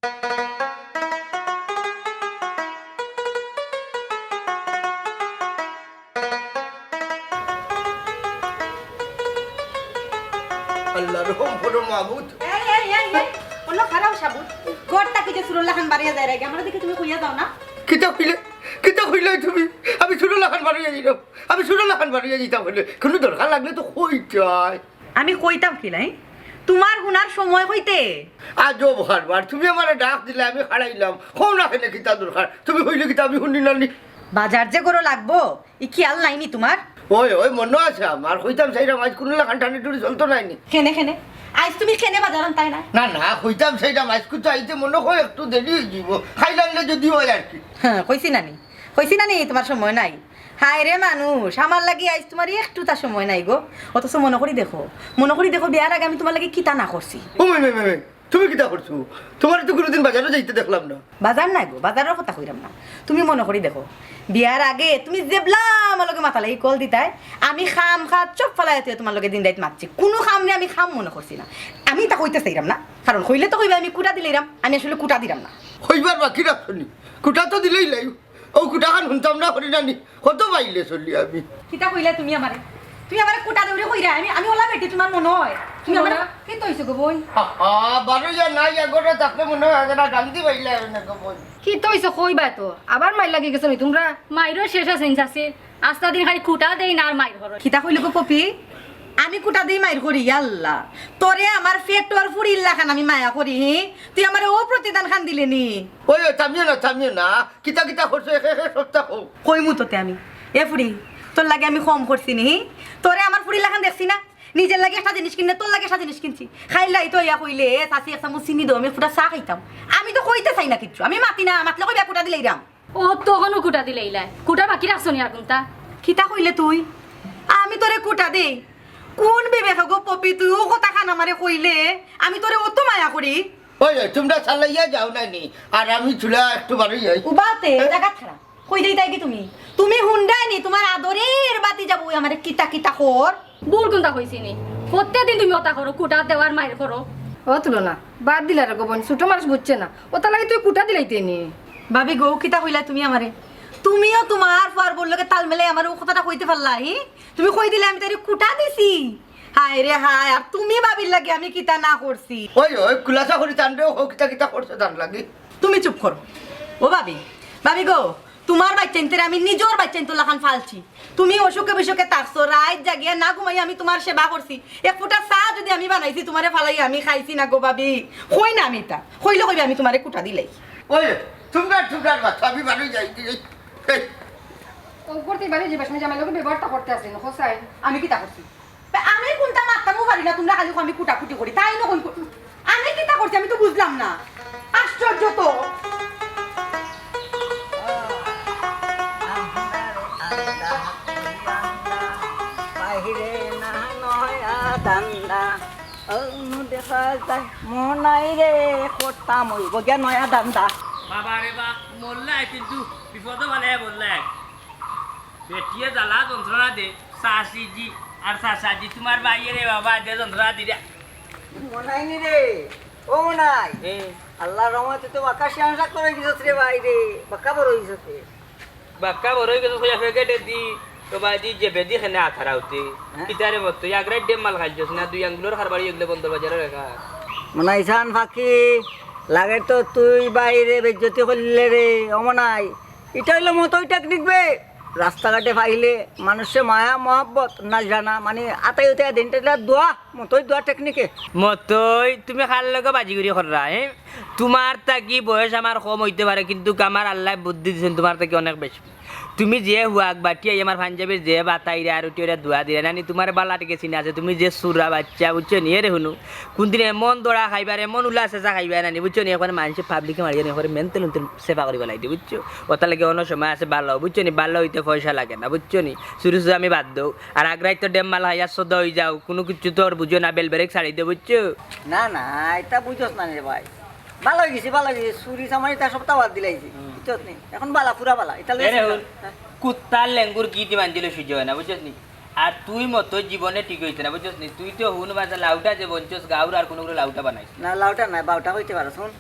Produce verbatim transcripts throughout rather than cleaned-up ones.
আল্লাহ রহম করো মাবুদ। এই, এই, এই, এই, অনো খাড়াও সাবুত। ঘর থাকি যে চুরর লাখান বারইয়া যাইরায়, আমারে দেখি তুমি কইয়া যাও না? কিতা কইলে? কিতা কইলে তুমি? আমি চুরর লাখান বারইয়া যাইরাম? আমি চুরর লাখান বারইয়া যাইতাম কইলে? কুনু দরকার লাগলে তো কইতায়। আমি কইতাম কিলা? তুমার হুনার সময় কইতে? আজব কারবার, তুমি আমারে ডাক দিলায়, আমি খাড়াইলাম। কও না কেনে কিতা দরকার? তুমি কইলে কিতা আমি হুনি না নি? বাজার যে করো লাগবো, ই খিয়াল নাই নি তুমার? ওই, ওই, মনো আছে আমার। কইতাম চাইরাম, আইজ কুনু লাখান টানি টুনি চলতো নায় নি। কেনে, কেনে? আইজ তুমি কেনে বাজার আনতায় না? না, না, কইতাম চাইরাম, আইজ কুনু আইতে মনো অয় একটু দেরি অইযিবো। খাইল আনলে যুদি অয় আর কি। হ্যাঁ, কইছি না নি? কইছি না নি, তুমার সময় নাই। হায় রে মানুষ, আমার লাগি আইজ তুমার একটুতা সময় নাই গো। অথচ মনো করি দেখো, মনো করি দেখো, বিয়ার আগে আমি তুমার লাগি কিতা না করছি। ও মাই, মাই, মাই, মাই। তুমি কিতা করছো? তুমারে তো কুনুদিন বাজারো যাইতে দেখলাম না। বাজার নায় গো, বাজারর কথা কইরাম না। তুমি মনো করি দেখো, বিয়ার আগে তুমি যেবলা আমার লগে মাতালাগি কল দিতায়, আমি কাম কাজ সব ফালাইয়া থইয়া তুমার লগে দিন রাইত মাতছি। কুনু কাম নি আমি কাম মনো করছি না। আমি ইতা কইতে চাইরাম না, কারণ কইলে তো কইবায় আমি কুটা দিলাইরাম, আমি আসলে কুটা দিরাম না। কইবার বাকি রাখছো নি? কুটা তো দিলাইলায়। অউ কুটাখান হুনতাম না করি না নি, কত পাইলে চলি আমি। কিতা কইলা তুমি আমারে? তুমি আমারে কুটা দেউরি কইরা, আমি, আমি অলা বেটি তুমার মনো অয়? তুমি আমারে কিতা অইছে গো বইন? আহা, বারইয়া নাই, এগরে থাকলে মনো অয় এগরে গান্ধি পাইলে অয় না গো বইন। কিতা অইছে কইবায় তো, আবার মাইর লাগি গেছো নি তুমরা? মাইরর শেষ আছে নি চাচি? আস্তা দিন খালি কুটা দেইন আর মাইর করইন। কিতা কইলে গো পপি? আমি কুটা দেই মাইর করি? ইয়াল্লা, তোরে আমার পেটর ফুড়ির লাখান আমি মায়া করি, হি? তুই আমারে অউ প্রতিদান খান দিলে নি? ওই, ওই, থামিও না, থামিও না। কিতা কিতা করছো, একে একে সবতা কও। কইমু তো তে আমি। এ ফুড়ি, তোর লাগি আমি কম করছি নি, হি? তোরে আমার ফুড়ির লাখান দেখছি না? নিজর লাগি একটা জিনিস কিনলে, তোর লাগি একটা জিনিস কিনছি। খাইল রাইত অইয়া কইলে, "এ চাচি, এক চামচ চিনি দেও, আমি ফুটা চা খাইতাম।" আমি তো কইতে চাই না কিচ্ছু, আমি মাতি না, মাতলে কইবায় কুটা দিলাইরাম। ও, তখনও কুটা দিলাইলায়, কুটা বাকি রাখছো নি আর কুনতা? কিতা কইলে তুই? আমি তোরে কুটা দেই? কুন বিবেকে গো পপি তুই অউ কথাখান আমারে কইলে? আমি তোরে অত মায়া করি। ওই, ওই, তুমরা চালাইয়া যাও না নি, আর আমি চুলা একটু বাড়ি যাই। উবাতে, এ? জাগাত খাড়া। কই যাইতায় গি তুমি? তুমি হুনরায় নি, তুমার আদরের ভাতিজা বউয়ে আমারে কিতা কিতা কর। ভুল কুনতা কইছি নি? প্রত্যেক দিন তুমি অতা করো, কুটা দেও আর মাইর করো। ও তুলনা, বাদ দিলা রে গো বইন, ছোট মানুষ বুঝছে না, অতার লাগি তুই কুটা দিলাইতে নি। ভাবি গো, কিতা কইলা তুমি আমারে? তুমিও তুমার ফুয়ার বউর লগে তাল মিলাই আমারে অউ কথাটা কইতে পারলা, হি? তুমি কই দিলে আমি তাইরে কুটা দিছি? হায় রে হায়, আর তুমি ভাবির লাগি আমি কিতা না করছি? ওই, ওই, খুলাসা করি তানরেও কও, কিতা কিতা করছো তান লাগি। তুমি চুপ করো। ও ভাবি, ভাবি গো, তুমার বাইচ্চাইন্তরে আমি নিজর বাইচ্চাইন্তর লাখান পালছি। তুমি অসুখে বিসুখে থাকছো, রাইত জাগিয়া না ঘুমাইয়া আমি তুমার সেবা করছি। এক ফুটা চা যুদি আমি বানাইছি, তুমারে ফালাইয়া আমি খাইছি না গো ভাবি। কই না আমি ইতা। কইলে কইবে আমি তুমারে কুটা দিলাই। ওই, তুমরা, তুমরার মাথা আমি বাড়ি যাই, এই, এই। ও করতে বাড়ি যাইবার সময় জামাইর লগে ব্যবহারটা করতে আসলে না, হোসাইন। আমি কিতা করছি? তা আমি কুনতা মাততামও পারি না, তুমরা খালি কও আমি কুটাকুটি করি। তাইন কইন কু-, আমি কিতা করছি আমি তো বুঝলাম না। আশ্চর্য তো। বাইরে না নয়া ধান্দা, অনু দেখা যায় মনাই রে, করতাম অইব গিয়া নয়া ধান্দা। বাবা রে বা, মরলাই কিন্তু বিপদো ফালাইয়া মরলাই। বেটিয়ে জ্বালা যন্ত্রণা দে, চাচিজি আর চাচাজি, তুমার ভাইয়ে রে বাবা, দে যন্ত্রণা দিরা। মনাইনি রে, ও মনাই। এ। আল্লার রহমতে তো বাক্কা শিয়ান সাক্কর অইগেছস রে ভাই রে, বাক্কা বড় অইগেছস রে। বাক্কা বড় অইগেছস কইয়া ফেকেটে দি, তো বাজি যে বেদি খেনে আথারা উঠে। হ্যাঁ? কিতারে মত, তুই আগ্রায় ডেম মাল খাইছস না, দুই আঙ্গুলর কারবারি অইগেলে বন্দর বাজারর রেখা। মনাইছান ফাকি, লাগে তো তুই ভাইরে বেইজ্জতি করলে রে, ও মনাই। ইটা অইলো মতই টেকনিক বে। রাস্তাঘাটে পাইলে মানুষে মায়া মহব্বত না জানা, মানে আতাই উতাই দিনটা দোয়া, মতই দোয়া টেকনিকে। মতই, তুমি কার লগে বাজিগিরি কররা, হে? তুমার থাকি বয়স আমার কম অইতে পারে, কিন্তু আমার আল্লায় বুদ্ধি দিছইন তুমার থাকি অনেক বেশি। তুমি যে হুয়াক বাটিয়া আমার পাঞ্জাবির যে বাতাইরা আর উঠিয়া দোয়া দিরা নানি, তুমার বালা টিকে চিনা আছে, তুমি যে সুরা বাইচ্চা, বুঝছো নি? এরে হুনো, কুনদিন এমন দড়া খাইবার, এমন উলা চেঁচা খাইবার নানি, বুঝছো নি? এখন মানষে পাবলিকে মারিয়া নি, করে মেন্টাল উন্টাল সেবা করি বালাই দি, বুঝছো? অতার লাগি অনো সময় আছে ভালা, বুঝছো নি? ভালা অইতে পয়সা লাগে না, বুঝছো নি? চুরি চুরি আমি বাদ দেও। আর আগ্রায় তো ডেম মাল খাইয়া সদা অইযাও, কুনু কিচ্ছু তো আর বুঝো না, বেল ব্রেক ছাড়ি দেও, বুঝছো? না, না, ইতা বুঝোস না রে ভাই। ভালা অইগেছি, ভালা অইগেছি। চুরি চামারি তা সবতা বাদ দিলাইছি। হুম। বুঝছস নি? এখন ভালা, পুরা ভালা। ইতা লইয়া এরে চিন্তা হুন, হ্যাঁ। কুত্তার লেঙ্গুর গিট মাঞ্জিলে সহ্য অয় না, বুঝছস নি? আর তুই মতই জীবনে ঠিক অইতে না, বুঝছস নি? তুই তো হুন বাজা লাউটা যে বনছস, গাউর আর কুনুগুরে লাউটা বানাইস। না, লাউটা নায়, বাউটা অইতে পারে, হুন।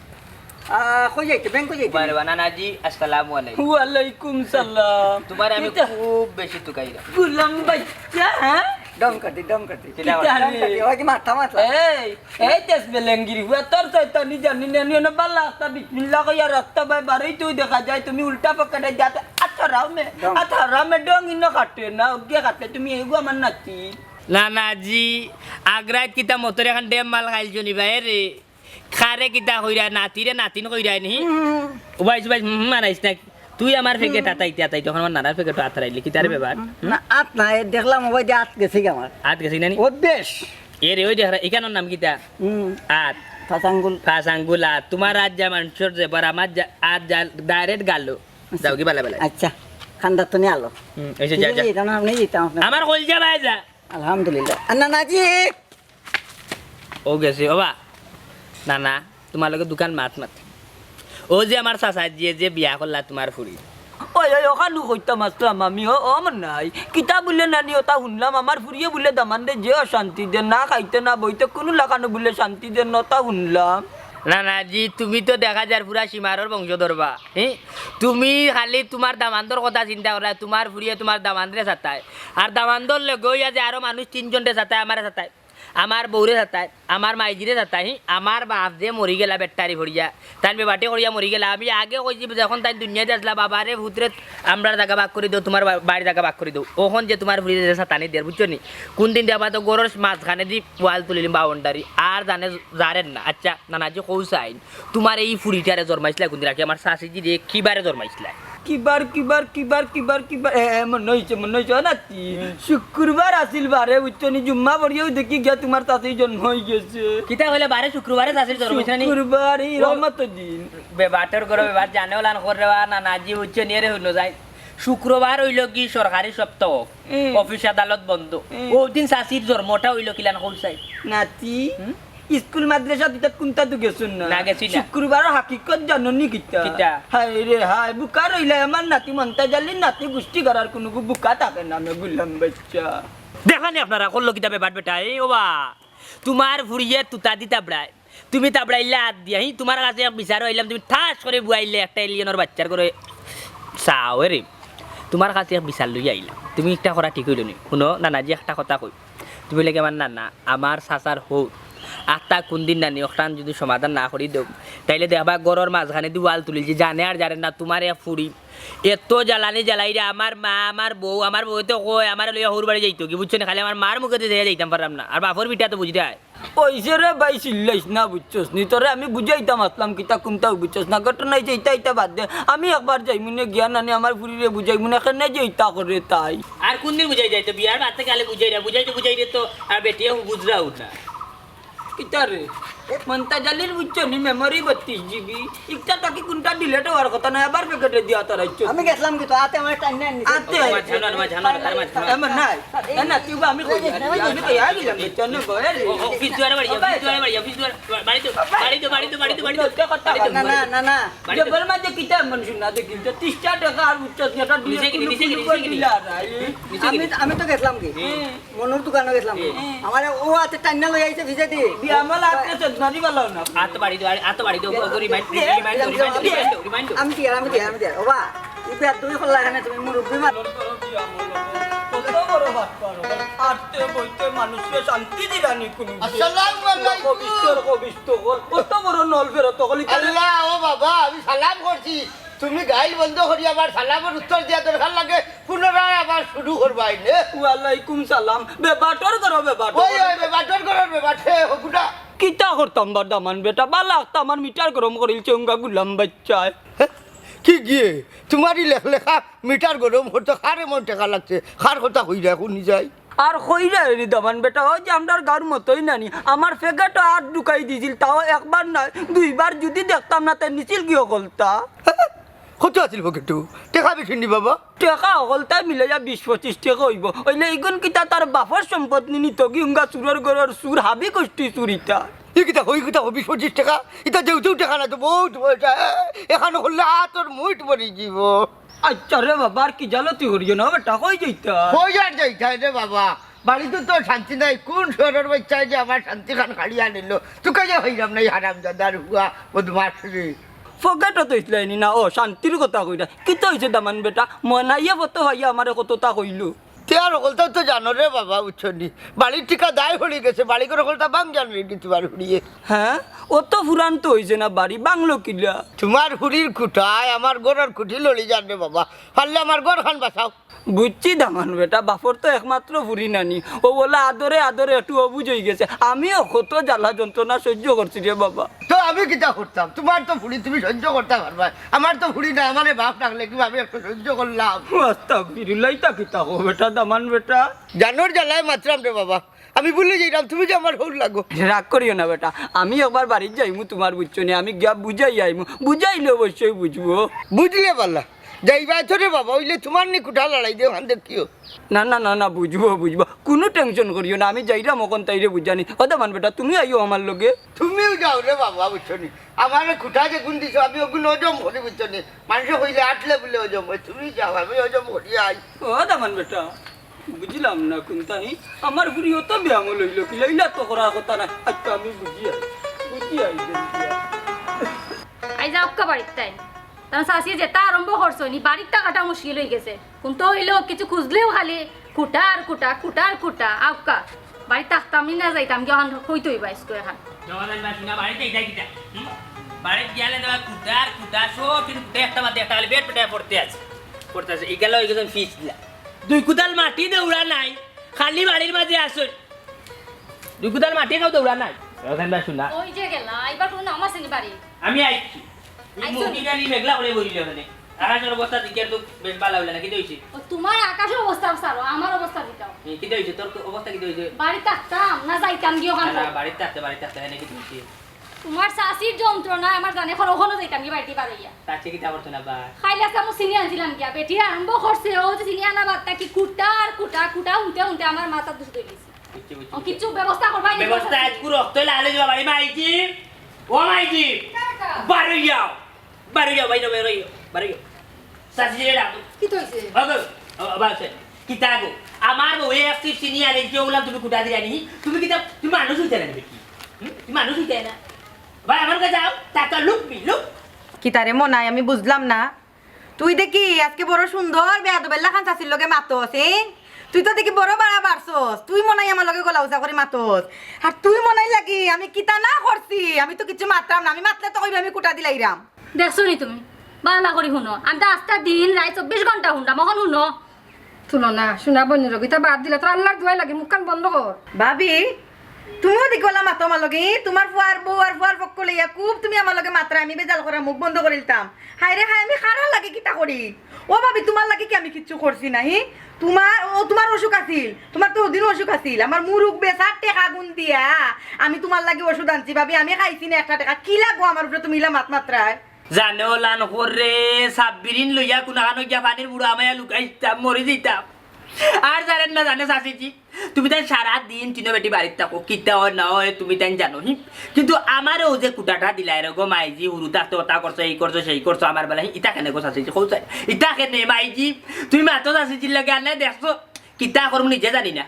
আহ, কই যাইতে, ব্যাংক কই যাইতে? বারে বা নানাজি, আসসালামু আলাইকুম। ওয়ালাইকুম সালাম। তোমারে আমি কিতা? খুব বেশি তুকাইরাম। গুলাম বাচ্চা, হ্যাঁ? দম কাটি, দম কাটি। কিতা কিতা দম রে? কাটি, ওই কি মাথা মাথা? এই, এই তেজ বেলেঙ্গির হুয়া, তোর শয়তানি জানি না, নিয়ে না বালা, আস্তা বিসমিল্লাহ কইয়া রাস্তা বাই বারোই তুই দেখা যায়, তুমি উল্টা পকেটে যাতে, আচ্ছা রাও মে, দম। আচ্ছা রাও মে, ডং ইনো কাটে না, ওকে কাটে, তুমি এইগু আমার নাতি। নানাজি, আগ্রাত কিতা মতর এখন ডেম মাল খাইলছো নি ভাই রে? খারে কিতা কইরা, নাতিরে নাতিন কইরায় নি? হুম। উবাইস, উবাইস, হুম, হুম, মানাইস না। তুই আমার ফেকেট আতাইতে আতাইতে, তখন আমার নানার ফেকেট আতারাইলি, কিতারে বেবার? না, আত নাই, দেখলাম ওবাইদে আত গেছে গি আমার। আত গেছে না নি? ও বেশ। এ রে, ওই দেখ, ইখানোর নাম কিতা? হুম। আত। পাঁচ আঙ্গুল। পাঁচ আঙ্গুল আত। তোমার আত যা মানষর যে, বার আমার যা, আত যা direct গালো। যাও গি বালা বালা। আচ্ছা, খান্দাত তো নিয়ে আলো। হুম, এই যে ঠিক যা, আছে, যা। এটা না, আপনি যেতাম, আপনি। আমার কইলজা ভাই যা। আলহামদুলিল্লাহ। আর নানাজি। ও গেছে, ওবা। না, না, তোমার লগে দুখান মাত মাত। ও যে আমার চাচায় যে, যে বিয়া করলা তোমার ফুরি। ওই, ওই, ওখানু কইতাম আসলাম আমি, ও, ও আমার নাই। কিতা বুলে নানি ওটা হুনলাম, আমার ফুরিয়ে বুলে দামান্দরে যে অশান্তি দেন, না খাইতে না বইতে কুনু লাখানো বুলে শান্তি দেন না, ওটা হুনলাম। না, না, জি, তুমি তো দেখা যার পুরা সীমারর বংশধর বা, হি? তুমি খালি তোমার দামান্দর কথা চিন্তা করো, তোমার ফুরিয়ে তোমার দামান্দরে সাতায়। আর দামান্দর লগে ওই যে আরো মানুষ তিনজনরে সাতায়, আমারে সাতায়। আমার বউরে সাতায়, আমার মাইজিরে সাতায়, হি, আমার বাপ যে মরি গেলা বেটারি ফড়িয়া, তাইন বেবাটি করিয়া মরি গেলা। আমি আগে কইছি যখন তাইন দুনিয়াত আছলা, বাবারে, পুতরে, আমরার জাগা ভাগ করি দেও, তোমার বা-, বাড়ির জাগা ভাগ করি দেও। অখন যে তোমার ফুরিয়ে যে সাতানি দের, বুঝছো নি? কুন দিন দেবা তো গরর মাঝখানে দি ওয়াল তুলিলিম boundary, আর জানে জারেন না। আচ্ছা, নানাজি কও চাইন, তোমার এই ফুরিটারে জন্মাইছলা কুন দিন রাখি? আমার শাশিজি রে কিবারে জন্মাইছলা? কিবার, কিবার, কিবার, কিবার, কিবার, এ, এ, মনে হইছে, মনে হইছে, ও নাতি, হুম। শুক্রবার আছিল বারে, বুঝছো নি, জুম্মা পড়িয়াও দেখি গিয়া তোমার চাচির জন্ম হই গেছে। কিতা কইলে বারে শুক্রবারে চাচির জন্ম হইছে নি? শুক্রবার, এই ও। রহমত দিন। বেবাটর করো, বেবার জানে ওলান করে বা, না, না, জি, বুঝছো নি, এরে হইলো যাই। শুক্রবার হইলো কি সরকারি সপ্তাহ, হুম। অফিস আদালত বন্ধ। হুম। ওই দিন চাচির জন্মটা হইলো কিলান কও চাই। নাতি, হুম? স্কুল মাদ্রাসা দিতে কুনটা তো গেছুন না। না, গেছি না। শুক্রবারর হাকিকত জানো নি কিতা? কিতা? হায় রে হায়, বুকা রইলা আমার নাতি মন্তাজ আলীর নাতি গুষ্টি করার কুনু গু-, বুকা থাকে না, মে গুলাম বাচ্চা। দেখা নি আপনারা, করলো কিতা বেবাট বেটা, এই ওবা, তোমার ফুরিয়ে তুতা দি তাবড়ায়, তুমি তাবড়াইলা আত দিয়া, হি, তোমার কাছে এক বিচার আইলাম, তুমি ঠাস করে বুয়াইলে একটা এলিয়েনর বাচ্চার করে চাও, এ রে, তোমার কাছে এক বিচার লইয়া আইলাম, তুমি একটা করা ঠিক হইল নি। শুনো, নানাজি একটা কথা কই, তুমি লাগে আমার নানা, আমার চাচার হউ। আত্তা কুন দিন নানি, অখান যদি সমাধান না করি দেও, তাইলে দেখবা ঘরর মাঝখানে দি ওয়াল তুলিলছি, জানে আর জানে না, তোমার এক ফুরি। এত জ্বালানি জ্বালাইরা, আমার মা, আমার বউ, আমার বউ তো কয়, আমার লইয়া হউর বাড়ি যাইতো কি, বুঝছো নি? খালি আমার মার মুখে দিয়া যাইতাম পারলাম না, আর বাপর বিটা তো বুঝরায়। ওইসে রে ভাই, চিল্লাইস না, বুঝছস নি? তোরে আমি বুঝাইতাম আসলাম, কিতা কুনটা বুঝছস না। ঘটনা হইছে, ইতা ইতা বাদ দে। আমি একবার যাইমুনে গিয়া নানি আমার ফুরিরে বুঝাইমুনে, কেনে যে ইতা করে তাই। আর কুন দিন বুঝাই যাইতো? বিয়ার বাদ থেকে আলে বুঝাই না, বুঝাইতে বুঝাইতে তো আর বেটিয়ে বুঝরাও না। কিতা রে? মন্তাজ আলীর বুঝছো নি, memory বত্রিশ GB। ইকটা থাকি কুনটা delete হওয়ার কথা না, আবার packet এ দিয়া তারাইছো। আমি গেছিলাম কি তো, আতে আমার টাইম নাই নিছে। আতে। আমার ঝানো, আমার ঝানো, আমার ঝানো। এমন নাই। না, না, তুই বা আমি কই, আমি কই, আই গেলাম, বুঝছো নি, বয় রে। ও, অফিস দুয়ারে বাড়ি, অফিস দুয়ারে বাড়ি, অফিস দুয়ারে বাড়ি। বাড়িতে, বাড়িতে, বাড়িতে, বাড়িতে, বাড়িতে। না, না, না, না। যে বল মাঝে কিতা এমন শুনা দেখি, তো ত্রিশটা টাকা আর বুঝছো নি, এটা নিচে গিরি, নিচে গিরি, নিচে গিরি। দিলা না, এই। নিচে আমি, গিরি। আমি তো গেছিলাম কি? হুম। মনুর দোকানো গেছিলাম। হুম। আমার ও আতে টাইনা লই আইছে ভিজে দি। বিয়ামাল আতে চোদনারি বালাও না। আত বাড়ি দে, আত বাড়ি দে, ওগো, remind, remind, remind, remind, remind। আমি দিয়া, আমি দিয়া, আমি দিয়া। ওবা, ই বিয়া তুমি করলা এখানে, তুমি মুরব্বি মানুষ। কত বড় বাটপার, আটতে বইতে মানুষকে শান্তি দিলানি কুনু। আসসালামু আলাইকুম। কবিস্তর, কবিস্ত কল, কত বড় নল ফেরত কল। আল্লাহ, ও বাবা, আমি সালাম করছি। তুমি গাইল বন্ধ করি আবার সালামর উত্তর দিয়া দরকার লাগে, পুনরায় আবার শুরু করবায় নে। ওয়ালাইকুম সালাম। বেবাটর করো, বেবাটর ওই, করো। ওই, বেবাটর করো, বেবাটে, হকুটা। কিতা করতাম বা দামান বেটা, বালা আখতা আমার মিটার গরম করিলছে উঙ্গা গুলাম বাচ্চায়। হে? কি গিয়ে? তোমারই লেখ লেখা মিটার গরম করতে কার এমন টেকা লাগছে? কার কথা কইরা এখন নিজে? আর কইরা এরি দামান বেটা, ওই যে আমরার গাঁওর মতোই নানি, আমার ফেকেটো আত ঢুকাই দিছিল, তাও একবার নায়, দুইবার যদি দেখতাম না, তে নিছিল কি অকলতা? কত আছিল পকেটো? টেকা বেশি নি বাবা? টেকা অকলতায় মিলাইয়া বিশ পঁচিশ টেকা অইবো। অইলে ইগুন কিতা তার বাপর সম্পদ নি নিতো গি উঙ্গা চুরর ঘরর চুর, হাবি গোষ্ঠী চুর ইতা। ই কিতা কই, কিতা কই, বিশ পঁচিশ টেকা? ইতা দেউতেও টেকা না তো, বহুত পয়সা। এ, এখান করলে আতর মুইট মরি যিবো। আচ্ছা রে বাবা, আর কি জালতি করিও না বেটা, কই যাইতা? কই আর যাইতায় রে বাবা? বাড়িত তো শান্তি নাই, কোন শহরর বাচ্চায় যে আমার শান্তি খান কাড়িয়া নিল। তুকাইয়া হইলাম না, এই হারামজাদার হুয়া বদমাশ রে। পকেটো থইছলায়নি না? ও, শান্তির কথা কইরা। কিতা অইছে দামান বেটা? মনাইয়ে ফটো ভাইয়া আমারে কততা কইলো। তে আর হকলতাও তো জানো রে বাবা, বুঝছো নি? বাড়ির টিকা দায় পড়ি গেছে, বাড়ি ঘর হকলতা বাং জানো রে কি তোমার হুড়িয়ে? হ্যাঁ, অত পুরান তো অইছে না বাড়ি, বাংলো কিলা? তোমার হুড়ির খুঁটায় আমার ঘরর খুঁটি লড়ি যার রে বাবা। পারলে আমার ঘর খান বাঁচাও। বুঝছি দামান বেটা, বাপর তো একমাত্র ফুরি নানি, ও বলে আদরে আদরে একটু অবুঝ অই গেছে। আমিও কত জ্বালা যন্ত্রণা সহ্য করছি রে বাবা। তো আমি কিতা করতাম? তোমার তো ফুরি, তুমি সহ্য করতে পারবা। আমার তো ফুরি না, আমারে বাপ ডাকলে কি আমি একটু সহ্য করলাম। আস্তাগফিরুল্লাহ, ইতা কিতা কও বেটা, দামান বেটা? জানোর জ্বালায় মাতরাম রে বাবা, আমি ভুলি যাইরাম, তুমি যে আমার হউর লাগো। রাগ করিও না বেটা, আমি একবার বাড়িত যাইমু তোমার, বুঝছো নি? আমি গিয়া বুঝাই আইমু, বুঝাইলে অবশ্যই বুঝবো। বুঝলে বালা, যাইবায় তো রে বাবা, অইলে তোমার নি খুঁটা লড়াই দেও, হান দেখিও। না না না না, বুঝবো বুঝবো, কুনু টেনশন করিও না, আমি যাইরাম অখন তাইরে বুঝানি। ও দামান বেটা, তুমি আইও আমার লগে। তুমিও যাও রে বাবা, বুঝছো নি? আমারে খুঁটা যেগুন দিছো, আমি ওগুন হজম করি, বুঝছো নি? মানষে কইলে আটলে বুলে হজম অয়, তুমি যাও, আমি হজম করি আই। ও দামান বেটা, বুঝলাম না কুনতা হি, আমার ফুরি অত বেয়ামল অইলো কিলা, ইলা তো করার কথা নায়। আচ্ছা, আমি বুঝি আই, বুঝি আই, বুঝি আই। আইজ আউক্কা বাড়িত তাইন। তান চাচিয়ে যেতা আরম্ভ করছইন, ই বাড়িত থাকাটা মুশকিল অই গেছে। কুনতা অইলো, কিছু খুঁজলেও খালি খুঁটা আর খুঁটা, খুঁটা আর খুঁটা। আউক্কা, বাড়িত থাকতাম নি না যাইতাম গি, অখন কইতে অইবা আইজকু অখন। জগা যাইবা শুনা, বাড়িত যাইতা কিতা? হুম? বাড়িত গেলে দেখবা খুঁটা আর খুঁটা, সব দিন খুঁটা একটা বাদে একটা, খালি পেট পেটে পড়তে আছে, পড়তে আছে। এই গেল, এই গেল ফিস দিলা। দুই কুদাল মাটি দৌড়া নাই, খালি বাড়ির মাঝে আসুন। দুই কুদাল মাটি কেউ দৌড়া নাই। রতন ভাই, শুনা। ওই যে গেলা, আইবার কোনো নাম আছে নি বাড়ি? আমি আইছি। এই আইছো নি? মুখি গালি মেঘলা করে বইলে ওখানে। আকাশের অবস্থা দেখি আর তো বেশ ভালা অইলো না, কিতা অইছে? ও, তোমার আকাশের অবস্থা ছাড়ো, আমার অবস্থা কিতা? এ, কিতা অইছে? তোর তো অবস্থা কিতা অইছে? বাড়িত থাকতাম, না যাইতাম গিয়া অখান? না, না, বাড়িত থাকতে, বাড়িত থাকতে, এনে কিতা অইছে? তোমার চাচির যন্ত্রণায় আমার জানে খরো অখনো যাইতাম গিয়া বাড়িত বারইয়া। চাচি কিতা করতো না বা? খাইলা চামচ চিনি আনছিলাম গিয়া, বেটি আরম্ভ করছে, ও যে চিনি আনা বাদ থাকি খুঁটা আর খুঁটা, খুঁটা হুনতে হুনতে আমার মাথা দুষ অই গেছে। বুঝছি, বুঝছি, ও, বুঝছি। কিচ্ছু ব্যবস্থা করবায় নি? ব্যবস্থা আজকু রক্ত লাল অই যাইবো, বাড়ি মাইজি। ও মাইজি। বারইয়াও। বারইয়াও, বাইরে বারইয়াও, বারইয়াও। চাচিরে ডাকো। কিতা অইছে? ও গো, ও, ও, বাসে। কিতা গো? আমার বউয়ে এক চিপ চিনি আনে, যে ওগুলা তুমি খুঁটা দিলা নি? তুমি কিতা, তুমি মানুষ অইতায় না নি বেটি? হুম? তুমি মানুষ অইতায় না? ভাই, আমার কাছে যাও, তাকা, look me, look। কিতা রে মনাই, আমি বুঝলাম না। তুই দেখি আজকে বড় সুন্দর বেয়াদবের লাখান চাচির লগে মাতস, এ? তুই তো দেখি বড় বাড়া বাড়ছস, তুই মনাই আমার লগে গলা উচা করি মাতস। আর তুই মনাই লাগি আমি কিতা না করছি, আমি তো কিচ্ছু মাতরাম না, আমি মাতলে তো কইবে আমি খুঁটা দিলাইরাম। দেখছো নি তুমি? ভালা করি হুনো, আমি তো আস্তা দিন রাইত চব্বিশ ঘন্টা হুনরাম, অখন হুনো। হুনো না, শুনা বইন রগিতা বাদ দিলা, তোর আল্লার দোয়াই লাগে, মুখখান বন্ধ কর। ভাবি, তুমিও দেখি ওলা মাতো আমার লগে, ই? তোমার ফুয়ার বউ আর ফুয়ার পক্ষ লইয়া খুব তুমি আমার লগে মাতরায়, আমি বেজাল করা মুখ বন্ধ করি দিতাম। হায় রে হায়, আমি কারার লাগি কিতা করি? ও ভাবি, তোমার লাগি কি আমি কিচ্ছু করছি না, হি? তোমার, ও তোমার অসুখ আছিল, তোমার তো ওদিনও অসুখ আছিল, আমার মুরুগ বেচার টেকা গুন দিয়া আমি তোমার লাগি ওষুধ আনছি, ভাবি, আমি খাইছি না একটা টেকা, কি লাগবো আমার উপরে তুমি ইলা মাত মাতরায়? জানে ওলান করে সাব্বিরিন লইয়া কুনাখানো গিয়া পানির বুড়া আমাইয়া লুকাইতাম, মরি যাইতাম। আর জানেন না, জানে চাচিজি, তুমি তাই সারা দিন তিনো বেটি বাড়িত থাকো, কিতা অয় না অয় তুমি তাই জানো, হি? কিন্তু আমারে ও যে খুঁটাটা দিলায় রে গো মাইজি, হুরু থাকতে ওটা করছো, এই করছো, সেই করছো, আমার বেলা, হি? ইটা কেনে গো চাচিজি, কও চাই? ইটা কেনে মাইজি? তুমি মাতো চাচিজির লগে আনে দেখছো, কিতা করমু নিজে জানি না।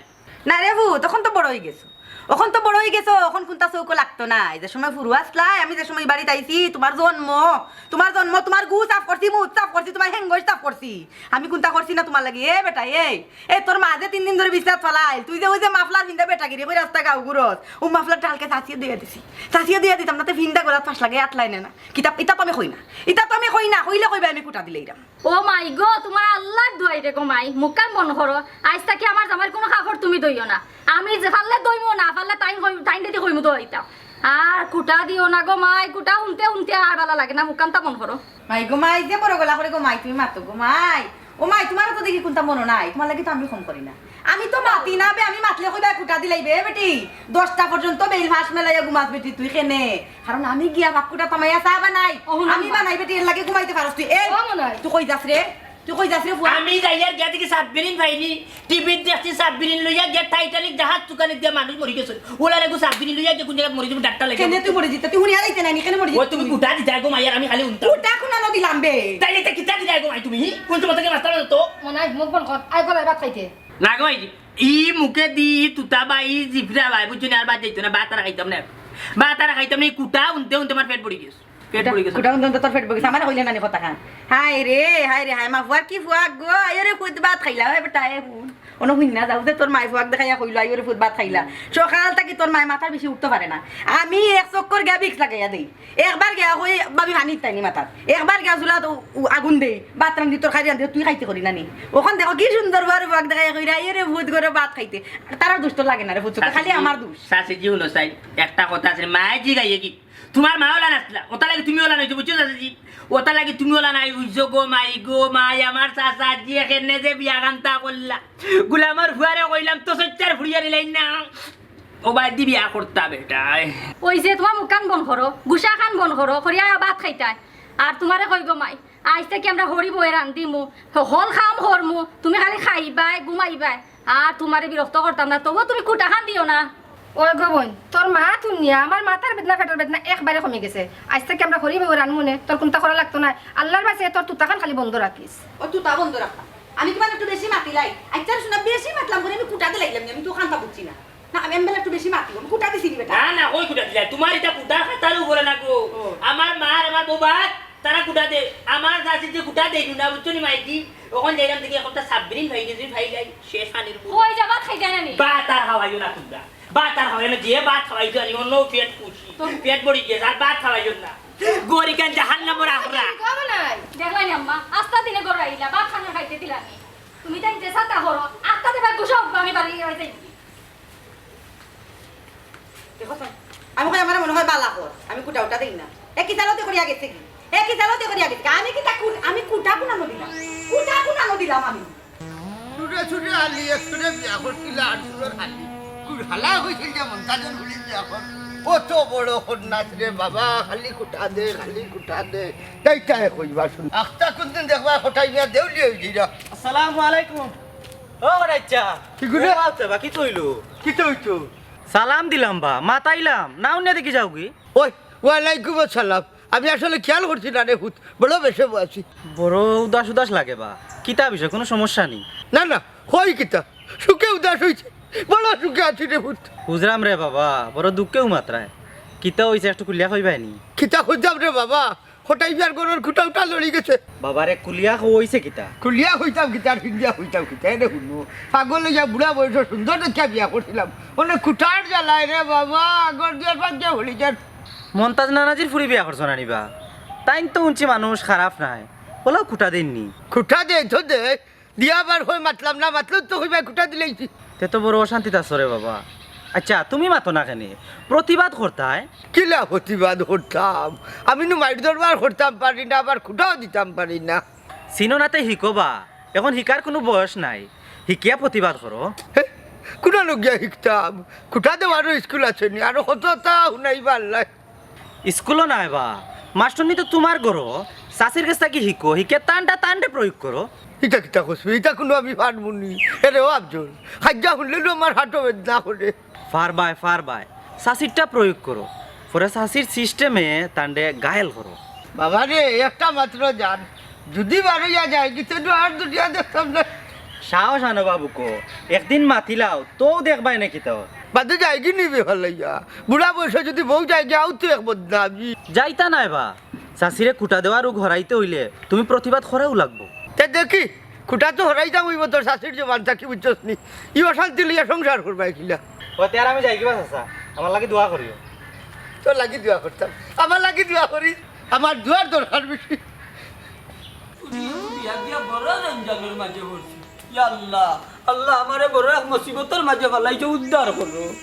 না রে ফুত, অখন তো বড় অই গেছো। অখন তো বড় অই গেছো, অখন কুনতা চউখো লাগতো নায়। যে সময় ফুরু আছলায়, আমি যে সময় বাড়িত আইছি, তোমার জন্ম, তোমার জন্ম, তোমার গু সাফ করছি, মুত সাফ করছি, তোমার হেঙ্গই সাফ করছি। আমি কুনতা করছি না তোমার লাগি? এ বেটা, এই, এ তোর মা যে তিন দিন ধরি বিছনাত ফালাইল, তুই যে ওই যে মাফলার ফিন্দা বেটাগিরি করি রাস্তা গাউ ঘুরস, ও মাফলার ডালকে চাচিয়ে দিয়া দিছি। চাচিয়ে দিয়া দিতাম না, তে ফিন্দা গলাত ফাঁস লাগে, আটলায় না, না। কিতা, ইতা তো আমি কই না। ইতা তো আমি কই না, কইলে কইবে আমি খুঁটা দিলাইরাম। ও মাই গো, তোমার আল্লার দোয়াই রে গো মাই, মুখখান বন্ধ করো। আইজ থাকি আমার জামাইর কুনু কাপড় তুমি ধইও না। আমি যে পারলে ধইমু, না পারলে তাইন কই-, তাইন দেখি কইমু ধইতাম। আর খুঁটা দিও না গো মাই, খুঁটা হুনতে হুনতে আর ভালা লাগে না, মুখখানতা বন্ধ করো। মাই গো মাই, যে বড় গলা করি গো মাই, তুমি মাতো গো মাই। ও মাই, তোমার তো দেখি কুনতা মনো নাই, তোমার লাগি তো আমি কম করি না। আমি তো মাতি না বে, আমি মাতলে কইবা খুঁটা দিলাইবে, এ বেটি। দশটা পর্যন্ত বেইল ফাঁস মেলাইয়া ঘুমাস বেটি তুই কেনে? কারণ আমি গিয়া বাক্কুটা তামাইয়া চা বানাই। ওহো, আমি নাম্বার। বানাই বেটি, এর লাগি ঘুমাইতে পারস তুই। এই, ও মনে হয়। তুই কই যাস রে? তুই কই যাস রে ফুয়া? আমি যাইয়ার গিয়া দেখি সাবমেরিন পাইনি, টিভিত দেখছি সাবমেরিন লইয়া গিয়া টাইটানিক জাহাজ তুকানি দিয়া মানুষ মরি গেছে। ওলা লাগু সাবমেরিন লইয়া গিয়া কোন জাগাত মরি যাবো ডাক্তার লাগে। কেনে তুই মরি যিতা? তুই হুনিয়া যাইতে নাই নি, কেনে মরি যিতা ও তুমি তুই? খুঁটা দিতায় গো মাই, আর আমি খালি হুনতাম। খুঁটা কোনানো দিলাম বে? তাইলে ইতা কিতা দিলায় গো মাই তুমি? হি? কোন সময় থেকে মাস্টার তো? মনে হয় মুখ বন্ধ কর। আই গলায় ভাত খাইতে। না গো মাই, ই মুখে দি, ই তুতা বা, ই জিফরা বা, বুঝছো নি? আর ভাত যাইতো না, ভাত আর খাইতাম না। ভাত আর খাইতাম না, ই খুঁটা হুনতে হুনতে আমার পেট ভরি গেছে। পেট ভরি গেছে। কুটা কুটা তোর পেট ভরি গেছে। আমারে কইলে না নি কথাখান। হায় রে, হায় রে, হায়, মা ফুয়ার কি ফুয়াক গো, আইও রে ফুত ভাত খাইলা, ওই বেটা, এ ফুত। অনো হুইন না যাও যে তোর মাই ফুয়াক দেখাইয়া কইলো, আইও রে ফুত ভাত খাইলা। সকাল থাকি তোর মায় মাথার বেশি উঠতো পারে না। আমি এক চক্কর গিয়া Vicks লাগাইয়া দেই। একবার গিয়া কই, "ভাবি, পানি দিতায় নি মাথাত।" একবার গিয়া চুলাত উ-, উ-, আগুন দেই, ভাত রান্ধি, তরকারি রান্ধি, তুই খাইতে করি না নি? অখন দেখো কি সুন্দর ফুয়ার ফুয়াক দেখাইয়া কইরা, "আইও রে ফুত ঘরো ভাত খাইতে।" তারার দুষ তো লাগে না রে ফুত, খালি আমার দুষ। চাচি জি, হুনো চাই, একটা কথা আছে, মায়ে জি গাইয়ে কি তুমার মা অলা নাচলা, অতা লাগি তুমি অলা নাইছো, বুঝছো চাচাজি? অতা লাগি তুমি অলা নাই, বুঝছো গো মাই, গো মাই, আমার চাচাজি এখানে যে বিয়া কান্তা করলা। গুলামর ফুয়ারে কইলাম তো সচ্চার ফুরিয়া নিলাই না। ও বাদ দি বিয়া করতা বেটায়। ওই যে তুমার মুখখান বন্ধ করো, গুসাখান বন্ধ করো, করিয়া ভাত খাইতায়। আর তুমারে কই গো মাই, আইজ থাকি আমরা হরি বউয়ে রান্ধিমু, হকল কাম করমু, তুমি খালি খাইবায়, ঘুমাইবায়। আর তুমারে বিরক্ত করতাম না, তবুও তুমি কুটাখান দিও না। ওই গো বইন, তোর মা তুনিয়া আমার মাথার বেদনা, পেটর বেদনা একবারে কমি গেছে। আইজ থাকি আমরা হরি বউয়ে রানমুনে, তোর কুন্তা করা লাগতো নায়। আল্লার বাসে তোর তুতাখান খালি বন্ধ রাখিস। ও তুতা বন্ধ রাখতাম। আমি কিবা একটু বেশি মাতিলাই? আচ্ছা, শোনা, বেশি মাতলাম করি আমি কুটা দিলাইলাম নি, আমি তো কান্তা বুঝছি না। না, আমি এমবেলা একটু বেশি মাতি, আমি কুটা দিছি নি বেটা। না, না, কই কুটা দিলাই? তুমার ইটা কুটার খাতার উপরে না গো। ও। আমার মার, আমার বউবার, তারা কুটা দে। আমার চাচির যে কুটা দেই না, বুঝছো নি মাইজি? অখন যাইরাম দেখি একটা সাবরিন ভাই, নিজে ভাই যাই, শেষ পানির মুখ। কই যা ভাত খাইতায় না নি? ভাত আর খাওয়াইও না তুমরা। ভাত আর খাওয়াইও না, যে ভাত খাওয়াইছো আনি, অন্য পেট খুশি। তো পেট ভরি গেছে, আর ভাত খাওয়াইও না। গরিকান জাহান্নামর আখড়া। দেখলায় নি আম্মা, আস্তা দিনে ঘরো আইলা, ভাত খানা খাইতে দিলা নি। তুমি তাই যে সাতা করো, আস্তা দেবা গুসা উঠবা, আমি বাড়ি যাই। দেখো তো, আমি কই আমার মনে হয় বালা কর, আমি কুটা উটা দেই না। এ কিতা লতি করিয়া গেছে কি? এ কিতা লতি করিয়া গেছে কি? আমি কিতা কুন-, আমি কুটা কুনানো দিলাম? কুটা কুনানো দিলাম আমি? চুরে চুরে আলি, এক চুরে বিয়া করছিল, আর চুরর আলি। কুর হালা হইছিল যে মন্তাজর গুলি বিয়া কর। কত বড় কন্যাস রে বাবা, খালি কুটা দে, খালি কুটা দে। তাই তাই কইবা শুন। আখতা কুনদিন দেখবা কটাই মিয়া দেউলি হই গিরা। আসসালামু আলাইকুম। ও রাইচ্চা। কি গুলো? ও আচ্ছা, বা কি তৈলো? কি তৈতো? সালাম দিলাম বা, মাতাইলাম, না উনিয়া দেখি যাওগি? ওই, ওয়ালাইকুম আসসালাম। আমি আসলে খেয়াল করছি না রে পুত, বড় বেশে আছি। বড় উদাস উদাস লাগে বা, কিতা বিষয়, কুনু সমস্যা নি? না, না, কই কিতা? সুখে উদাস হইছে, বড় সুখে আছি রে পুত। বুঝরাম রে বাবা, বড় দুঃখেউ মাতরায়। কিতা হইছে একটু খুলিয়া কইবায় নি? কিতা কইতাম রে বাবা, কটাই বিয়ার ঘরর খুটা উটা লড়ি গেছে। বাবারে, খুলিয়া কও অইছে কিতা? খুলিয়া কইতাম কিতা আর ফিন্দিয়া কইতাম কিতা? এরে হুনো, পাগল অইয়া বুড়া বয়সো সুন্দর দেখিয়া বিয়া করছিলাম। অনে খুটার জ্বালায় রে বাবা, ঘর দুয়ার ভাঙ্গিয়া পড়ি যার। মন্তাজ নানাজির ফুরি বিয়া করছো না নি বা? তাইন তো হুনছি মানুষ খারাপ নায়, অলাউ খুটা দেইন নি? খুটা দেয় তো দেয়, দিয়া আবার কই মাতলাম না, মাতলেউ তো কইবায় খুটা দিলাইছি। তে তো বড় অশান্তিত আছো রে বাবা। আইচ্ছা, তুমি মাতো না কেনে? প্রতিবাদ করতায়। কিলা প্রতিবাদ করতাম? আমি নু মাইর দরবার করতাম পারি না, আবার খুটাও দিতাম পারি না। চিনো না তে হিকো বা, অখন হিকার কুনু বয়স নাই, হিকিয়া প্রতিবাদ করো। হে, কুনানো গিয়া হিকতাম? খুটা দেওয়ারও ইস্কুল আছে নি, আরো কততা হুনাইবা আল্লায়। ইস্কুলো নায় বা, মাস্টরনি তো তুমার ঘরো, চাচির গেছ থাকি হিকো, হিকিয়া তানটা তানরে প্রয়োগ করো। ইতা কিতা কছ বে? ইতা কুনু আমি পারমু নি? এরে ও আফজল, খাইজা হুনলে নু আমার হাটো বেদনা করে। পারবায়, পারবায়, চাচিরটা প্রয়োগ করো, পরে চাচির সিস্টেমে তানরে ঘায়েল করো। বাবা রে, একটা মাত্র জান, যুদি বারইয়া যায়গি তে নু আর দুনিয়া দেখতাম না। সাহস আনো বাবু কো, একদিন মাতিলাও, তেউ দেখবায় নে কিতা অয়। বাদে যায়গি নি বে ফালাইয়া? বুড়া বয়সো যুদি বউ যায়গি, অউ তো এক বদনামি। যাইতা নায় বা, চাচিরে খুটা দেওয়ার উগ হরাইতে অইলে তুমি প্রতিবাদ করাউ লাগবো। তে দেখি, খুটা তো হরাইতাম অইবো তোর চাচির জবান থাকি, বুঝছস নি? ই অশান্তি লইয়া সংসার করবায় কিলা? ও তে আর আমি যাইগি বা চাচা, আমার লাগি দোয়া করিও। তোর লাগি দোয়া করতাম, আমার লাগি দোয়া করিস, আমার দোয়ার দরকার বেশি। বিয়া দিয়া বড় জঞ্জালর মাঝে পড়ছি। ইয়া আল্লাহ, আল্লাহ আমারে বড় এক মুসিবতর মাঝে ফালাইছো, উদ্ধার করো।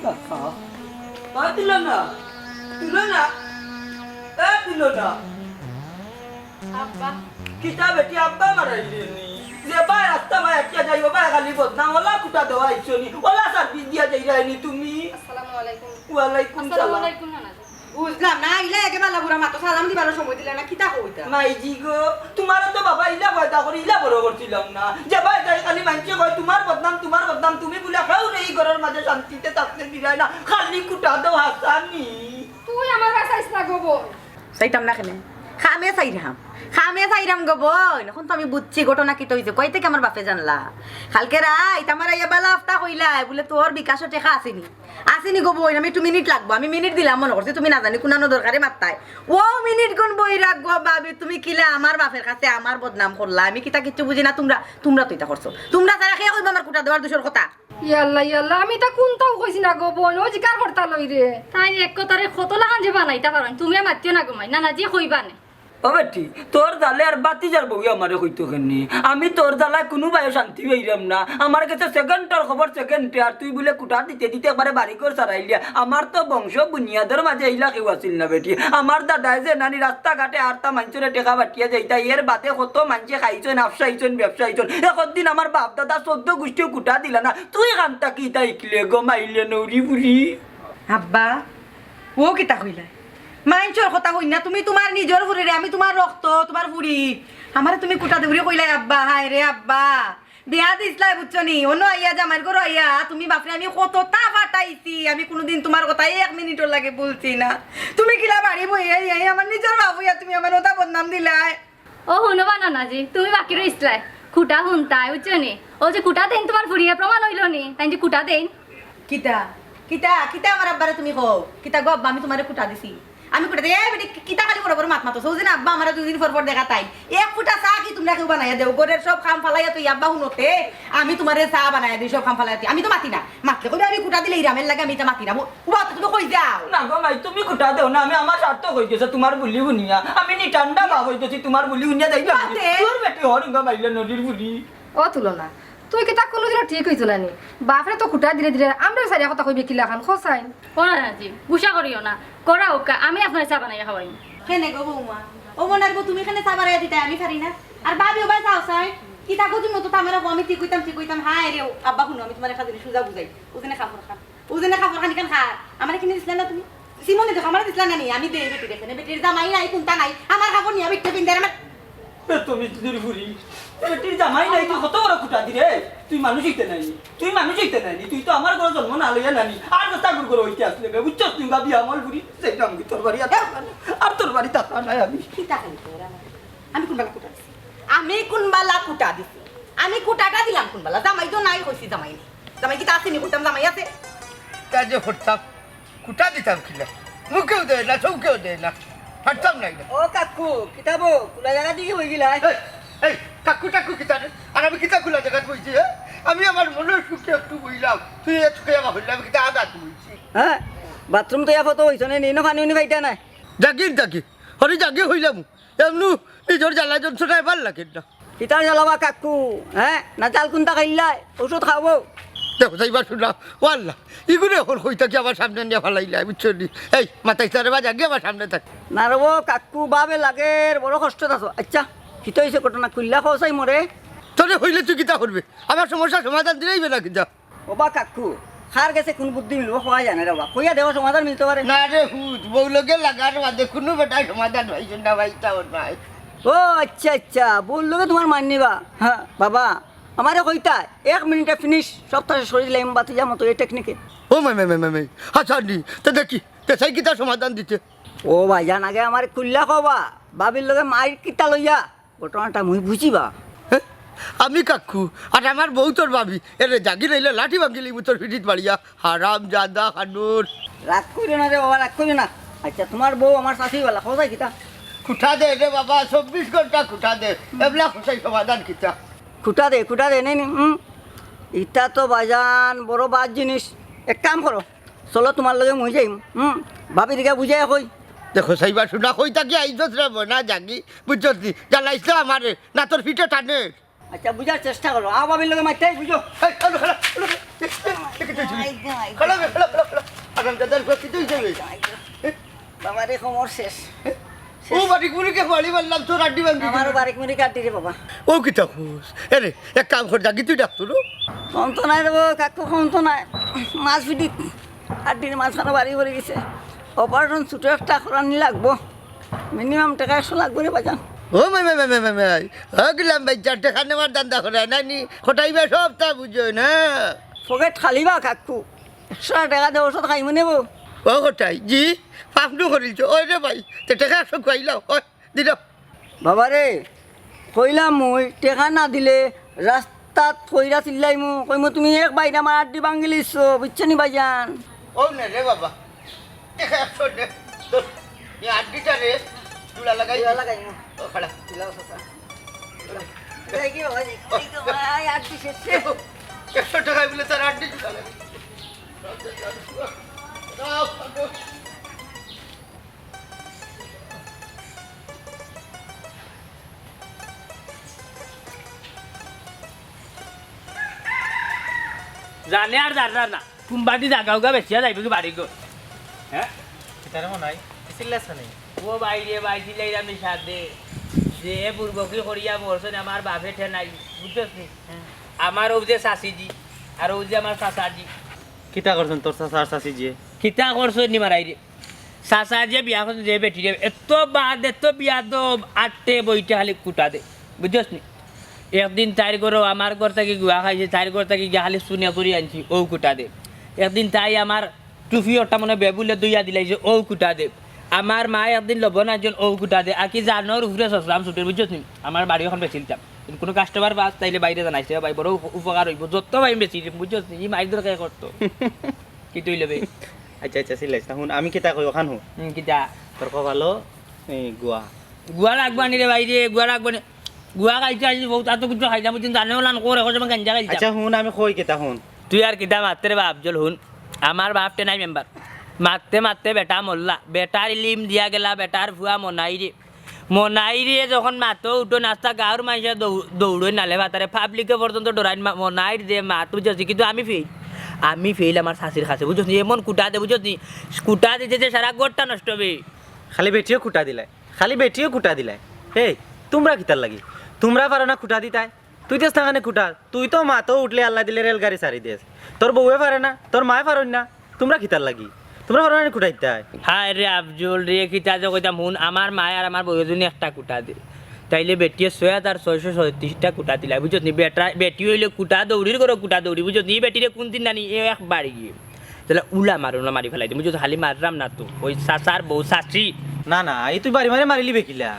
আহা। মা দিল না, দিল না, এ দিল না। আব্বা। কিতা বেটি আব্বা মারাইলে নি? যে বায় রাস্তা বায় আটকিয়া যাই, ও বায় খালি বদনাম, অলা খুটা দেওয়া আইছো নি, অলা সার্ভিস দিয়া যাইরায় নি তুমি। আসসালামু আলাইকুম। ওয়ালাইকুম আসসালামু সালাম। আলাইকুম নানা। বুঝলাম না, ইলা একে বালা বুড়া মাতো সালাম দিবারও সময় দিলা না, কিতা কইতা? মাইজি গো, তুমারে তো বাবা ইলা পয়দা করি ইলা বড় করছিলাম না। যে বায় যাই খালি মাইনষে কয়, "তুমার বদনাম, তুমার বদনাম, তুমি বুলে কেউরে ই ঘরর মাঝে শান্তিতে থাকতে দিরায় না, খালি খুটা দেও হাসানি।" তুই আমার বাসাইস না গো বইন। চাইতাম না কেনে? খামে চাইরাম, খামে চাইরাম গো বইন। অখন তো আমি বুঝছি ঘটনা কিতা অইছে, কই থাকি আমার বাপে জানলা। কালকে রাইত আমার আইয়া বালা আফতা কইলায় বুলে তোর বিকাশো টেকা আছেনি, আছেনি গো বইন, আমি একটু মিনিট লাগবো, আমি মিনিট দিলাম মনো করছি তুমি না জানি কুনানো দরকারে মাততায়। ও মিনিট গুন বই রাখ গো ভাবি, তুমি কিলা আমার বাপের কাছে আমার বদনাম করলা, আমি কিতা কিচ্ছু বুঝি না, তুমরা, তুমরা তো ইতা করছো, তুমরা ছাড়া কে কইবো আমার কুটা দেওয়ার দুষর কথা? ইয়াল্লা, ইয়াল্লা, আমি ইতা কুনতাউ কইছি না গো বইন, ও জিকার করতা লই রে। তাইন এক কথারে কত লাখান যে বানাইতা পারইন, তুমিও মাতিও না গো মাই, না, না, যে কইবা নে। ও বেটি, তোর জালে আর বাতিজার বউয়ে আমারে কইতো কেনে? আমি তোর জালায় কুনু বায়ো শান্তি পাইরাম না। আমার গেছে সেকেন্ডর খবর সেকেন্ডে, আর তুই বুলে কুটা দিতে দিতে একবারে বাড়ি ঘর সারাইলিয়া। আমার তো বংশ বুনিয়াদর মাঝে ইলা কেউ আছিল না বেটি। আমার দাদায় যে নানি রাস্তাঘাটে আরতা মাইনষরে টেকা বাটিয়া যাইতা, এর বাদে কত মাইনষে খাইছইন, আফসাইছইন, ব্যবসাইছইন। একদিন আমার বাপ দাদা চৌদ্দ গুষ্টিও কুটা দিলা না, তুই কান্তা কিতা ইকলে গো মাইলে নৌরি বুড়ি? আব্বা, ও কিতা কইলা? মাইনষর কথা কইন না, তুমি তুমার নিজর ফুরিরে, আমি তুমার রক্ত, তুমার ফুরি। আমারে তুমি কুটা দেউরি কইলায় আব্বা, হায় রে আব্বা। বিয়া দিছলায় বুঝছো নি? অনো আইয়া জামাইর ঘরো আইয়া তুমি বাপরে আমি কততা ফাটাইছি, আমি কুনুদিন তুমার কথা এক মিনিটর লাগি ভুলছি না। তুমি কিলা বাড়ি বইয়া আইয়া আমার নিজর বাপ অইয়া তুমি আমার অতা বদনাম দিলায়। ও হুনো বা নানাজি, তুমি বাকি রইছলায়, কুটা হুনতায়, বুঝছো নি? ও যে কুটা দেইন তুমার ফুরিয়ে প্রমাণ অইলো নি, তাইন যে কুটা দেইন। কিতা? কিতা? কিতা আমার আব্বারে তুমি কও? কিতা গো আব্বা, আমি তুমারে কুটা দিছি? আমি কুটা দেই, এই বেটি, কি-, কিতা খালি বড় বড় মাত মাতো? সৌ যে না আব্বা আমারে দুইদিন পর পর দেখা তাই। এক ফুটা চা কি তুমরা কেউ বানাইয়া দেও? ঘরর সব কাম ফালাইয়া তো আব্বা হুনতে, আমি তুমারে চা বানাইয়া দেই, সব কাম ফালাইয়া দেই। আমি তো মাতি না। মাতলে কইবে আমি কুটা দিলে ইরামের লাগে, আমি ইতা মাতি না। ও, ও, তুমি কই যাও? না গো মাই, তুমি কুটা দেও না, আমি আমার স্বার্থ কই গেছে তুমার বুলি হুনিয়া। আমি নি ঠান্ডা বাপ অই গেছি তুমার বুলি হুনিয়া যাই না। মাতে। তোর বেটি হর ইঙ্গা মাইলে নদীর বুলি। ও তুলনা, তুই কিতা কুনুদিনও ঠিক অইতো না নি? বাপরে তো কুটা দিলে দিলে, আমরারে সারিয়া কথা কইবে কিলাখান, খোসাইন। ও নানাজি, গুসা করিও না, করা হোক, আমি আপনারে চা বানাইয়া খাওয়াইমু। কেনে গো বৌমা, ও মনার গো, তুমি কেনে চা বানাইয়া দিতায়, আমি পারি না? আর ভাবি ও ভাই চাও চাই, কিতা গো তুমি তো তামারা আমি ঠিক কইতাম, ঠিক কইতাম, হায় রে, আব্বা হুনো, আমি তুমারে একটা জিনিস সুজা বুঝাই, ও যেনে কাপড় খান। ও যেনে কাপড় খান ইখান কার? আমারে কিনে দিছলা না তুমি? সিমনে দেখো, আমারে দিছলা না নি? আমি দেই বেটিরে কেনে? বেটির জামাই নাই, কুন্তা নাই। আমার কাপড় নিয়া বেটিয়ে পিন্দের আমার। এ তুমি দুই ফুরি। বেটির জামাই নাই, তুই কত বড় কুটা দিরে? তুই মানুষ অইতে নায় নি। তুই মানুষ অইতে নায় নি। তুই তো আমার ঘরো জন্ম না লইয়া নানি। আর দশটা গুড় করে অইতে আসলে বে। বুঝছস তুই বা বিয়া মল ফুরি। যাইতাম কি তোর বাড়ি আর, আর তোর বাড়ি থাকতাম নায় আমি। কিতা খালি তোর আমার? আমি কুনবালা কুটা দিছি? আমি কুনবালা কুটা দিছি? আমি কুটাটা দিলাম কুনবালা? জামাই তো নাই কইছি জামাই নাই। জামাই কিতা আছে নি? কইতাম জামাই আছে। তা যে করতাম, কুটা দিতাম কিলা? মুখেও দেয় না, চৌকেও দেয় না, পারতাম নাই না। ও কাকু, কিতা বো? কুলা জাগা দিকে অই গেলা? এই, এই, কাকু টাকু কিতা রে? আর আমি কিতা কুলা জাগাত বইছি, হে? আমি আমার মনর সুখে একটু বইলাম, তুই এ চুকে আমার হইলাম, কিতা আঘাত বইছি? হে? বাথরুম তো ইয়া ফটো অইছে না, নিনো পানি উনি পাইতা না। জাগির জাগি, হরি জাগি হইলাম। এমনু নিজর জ্বালা যন্ত্রণায় ভাল লাগে না। কিতার জ্বালাবা কাকু, হে? না জাল কুন্তা খাইলায়? ঔষধ খাবো। দেখো, যাইবার শুনলাম, ও আল্লাহ, ইগুরে এখন কই থাকি আমার সামনে নিয়া ফালাইলায়, বুঝছো নি? এই, মাতাইছ না রে বা, জাগি আমার সামনে থাক। না রে বা কাকু, বাবে লাগের, বড় কষ্টত আছো। আচ্ছা, কিতা অইছে ঘটনা? খুললা কও চাই মরে। তোরে কইলে তুই কিতা করবে? আমার সমস্যা সমাধান দিলেই বেলা কিতা? ও বা কাকু, কার গেছে কুন বুদ্ধি মিলবো, কওয়া যায় না রে বা। কইয়া দেখো, সমাধান মিলতে পারে। না রে হুত, বউ লগে লাগার বাদে কুনু বেটায় সমাধান পাইছে না ভাই, তাও নাই। ও আচ্ছা, আচ্ছা, বউর লগে তুমার মার নি বা? হ্যাঁ, বাবা, আমারে কইতা, এক মিনিটে finish, সপ্তাহে শরীর লাইম বাতি যা মতো এই টেকনিকে। ও মাই, মাই, মাই, মাই, মাই। আচ্ছা, নি, তে দেখি, তে চাই কিতা সমাধান দিতে? ও ভাইজান, আগে আমারে খুললা কও বা, বাবির লগে মাইর কিতা লইয়া? ঘটনাটা মুই বুঝি বা। হে? আমি কাকু, আর আমার বউ তোর ভাবি, এরে জাগি লইলে লাঠি ভাঙিলিমু তোর পিঠিত মারিয়া, হারাম জাদা খানুর। রাগ করিও না রে বাবা, রাগ করিও না। আচ্ছা, তুমার বউ আমার চাচি বালা, কও চাই কিতা? খুটা দে রে বাবা, চব্বিশ ঘন্টা খুটা দে। এবলা খুশাই সমাধান কিতা? খুটা দে, খুটা দে, নেই নি, হুম? ইতা তো ভাইজান বড় বাদ জিনিস। এক কাম করো, চলো, তুমার লগে মুই যাইমু। হুম, ভাবিরে গিয়া বুঝাইয়া কই। দেখো, চাইবা শুনা, কই থাকি আইছস রে ময়না জাগি, বুঝছস নি? জ্বালাইছ না আমারে, না তোর পিঠে টানে। আচ্ছা, বুঝার চেষ্টা করো, আও ভাবির লগে মাইরতাই বুঝো। এই, চলো, খেলো, খেলো, খেলো। এই, এই, এই, এই, এই, খেলো, খেলো, খেলো, খেলো। আরাম দাদার ঘর কি তুই যাবে? বাবারে, কোমর শেষ। ও বারিক মুড়ি কে বাড়ি মারলাম, তোর আড্ডি ভাঙি আমার দিল। বারিক মুড়ি কাটি রে বাবা। ও কিতা কস? এরে, এক কাম কর, জাগি তুই ডাক্তার ও। কম তো নাই রে বাবা, কাকু, কম তো নাই। মাছ পিটি। আড্ডির মাঝখানো বাড়ি পড়ি গেছে। অপারেশন ছোট একটা করানি লাগবো। মিনিমাম টেকা একশো লাগবো রে বাজান। ও মাই, মাই, মাই, মাই, মাই, মাই। ও গুলাম ভাই, চার টেকা নেওয়ার ধান্দা করে, নাই নি? কটাইবা সব তা বুঝো না। পকেট খালি বা কাকু। একশো টেকা দে, ঔষধ খাইমু নেবো। ও কটাই, জি, পাপনু করিলছো। ওই রে ভাই, তে টেকা একশো খুয়াইলাও। ওই। দিল। বাবারে, কইলাম মুই, টেকা না দিলে রাস্তাত কইরা চিল্লাইমু, কইমু, "তুমি এক বাইরে আমার আড্ডি ভাঙ্গিলিছো, বুঝছো নি ভাইজান?" ও নে রে বাবা, টেকা একশো নে। ধর, এই আড্ডিটা রে, জুড়া লাগাই। জুড়া লাগাই, হ্যাঁ। ও, খাড়া। দিলাও চাচা। দেখি বাবা, দেখি ভাই, আড্ডি শেষ। একশো টাকা বলে তার আড্ডি জুড়া লাগে। জানে আর জানরা না, কুম্বাদি জাগা উগা বেচিয়া যাইবো কি বাড়ি গো? হ্যাঁ? কিতারে মনাই? চিল্লাছ কেনে? ও ভাই রে ভাই, চিল্লাইলাম নি সাথে। যে বুড়বকি করিয়া মরছইন আমার বাপে ঠেনাই, বুঝছস নি? আমার ও যে চাচিজি, আর ও যে আমার চাচাজি। কিতা করছইন তোর চাচা আর চাচিজিয়ে? কিতা করছইন নি মারাই রে? চাচা যে বিয়া করছে যে বেটিরে, এত বাদ, এত বিয়াদব, আটে বইতে খালি কুটা দে, বুঝছস নি? একদিন তাইর ঘরো আমার ঘর থাকি গুয়া খাইছে, তাইর ঘর থাকি গিয়া খালি চুনে করি আনছি, অউ কুটা দে। একদিন তাই আমার টুপি ওটা মনে বেবুলে ধুইয়া দিলাইছে, অউ কুটা দে। আমার মা একদিন লবণ আনছইন, অউ কুটা দে। আর কি জানোর উপরে সসরাম ছুটের, বুঝছস নি? আমার বাড়ি অখন বেচিলিতাম। কুনু কাস্টমার পাস তাইলে বাইরে জানাইস রে ভাই, বড় উপ-, উপকার অইবো। যত ভাই বেচিলিতাম, বুঝছস নি? ই মাইর দরকার করতো। কিতা অইলো বে? আচ্ছা, আচ্ছা, চিল্লাইস না। হুন, আমি কিতা কই, অখান হুন। হুম, কিতা? তোর কপালো, এই, গুয়া। গুয়া লাগবা নি রে ভাই রে, গুয়া লাগবা নি। গুয়া খাইতে আইছি বউত, আর তো কিচ্ছু খাইতাম, বুঝছস, জানে ওলান করে, এখন আমি গাঞ্জা খাইতাম। আচ্ছা, হুন, আমি কই কিতা, হুন। তুই আর কিতা মাতরে বাপ জল, হুন। আমার বাপ টেনাই মেম্বার। মাততে মাততে বেটা মরলা। বেটার ইলিম দিয়া গেলা, বেটার ফুয়া মনাই রে। মনাইরে যখন মাতো উঠো নাস্তা গাঁওর মানষে দৌ-, দৌড়ই নালে ভাতারে, পাবলিকে পর্যন্ত ডরাইন মা-, মনাইর যে মাত, বুঝছস নি? কিন্তু আমি ফেইল, আমি ফেইল আমার চাচির কাছে, বুঝছস নি? এমন কুটা দে, বুঝছস নি? কুটা দিতে যে সারা ঘরটা নষ্ট হবে। খালি বেটিও কুটা দিলায়, খালি বেটিও কুটা দিলায়। এই, তুমরা কিতার লাগি? তুমরা পারো না কুটা দিতায়? তুই দেস না কেনে কুটা? তুই তো মাতো উঠলে আল্লাহ দিলে রেলগাড়ি ছাড়ি দেস। তোর বউয়ে পারে না, তোর মায়ে পারইন না, তুমরা কিতার লাগি? তুমরা পারো না নি কুটা দিতায়? হায় রে আফজল রে, কিতা যে কইতাম হুন, আমার মায়ে আর আমার বউয়ে যদি একটা কুটা দে, তাইলে বেটিয়ে ছয় হাজার ছয়শো ছয়ত্রিশটা কুটা দিলায়, বুঝছস নি? বেটা, বেটি অইলে কুটা দৌড়ির ঘরো কুটা দৌড়ি, বুঝছস নি? ই বেটিরে কুনদিন নানি এ একবার গিয়ে। তাইলে উলা মারো, উলা মারি ফালাই দিমু, বুঝছস? খালি মাররাম না তো, ওই চাচার বউ চাচি। না, না, এই তুই বাড়ি মারে মারিলিবে কিলা?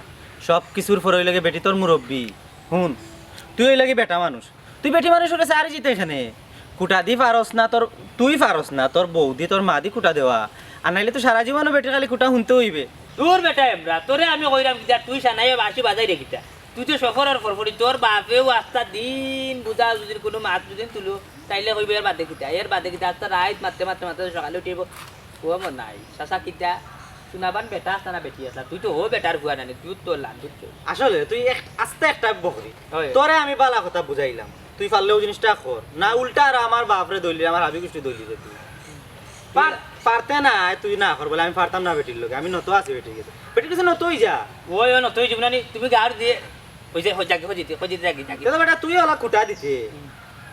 সব কিছুর পরে অইলে গি বেটি তোর মুরব্বি। হুন, তুই অইলে গি বেটা মানুষ, তুই বেটি মানুষ অইলে সারি জিতে এখানে। কুটা দি পারস না তোর, তুই পারস না, তোর বউ দি, তোর মা দি কুটা দেওয়া। আর নাইলে তো সারা জীবনও বেটির খালি কুটা হুনতে অইবে। দূর বেটা এমরা, তোরে আমি কইরাম কিতা, তুই সানাইয়ে বাঁশি বাজাইরে কিতা? তুই তো সফরর ফরফরি, তোর বাপেও আস্তা দিন বুঝা যুদির কুনু মাত যুদি তুলো, তাইলে কইবে এর বাদে কিতা, এর বাদে কিতা, আস্তা রাইত মাততে মাততে মাততে সকালে উঠিব। ও মনাই, চাচা কিতা? চুনাবান বেটা আস্তা না বেটি আস্তা? তুই তো ও বেটার ফুয়া নানি, তুই তো লান, বুঝছস? আসলে তুই এক-, আস্তা একটা বকরি। হয়। তোরে আমি বালা কথা বুঝাইলাম, তুই পারলে অউ জিনিসটা কর না, উল্টা আর আমার বাপরে দইলি, আমার হাবি গুষ্টি দইলি রে তুই। পার-, পারতে না, তুই না কর বলে আমি পারতাম না বেটির লগে, আমি নত আছি বেটির গেছে, বেটির গেছে নত অই যা। ওই, ওই নত অই যাবো না নি, তুমি গার দিয়ে, ওই যে, ওই জাগি, ওই জিতে, ওই জিতে, জাগি, জাগি। কেন বেটা, তুই ওলা কুটা দিতে। হুম।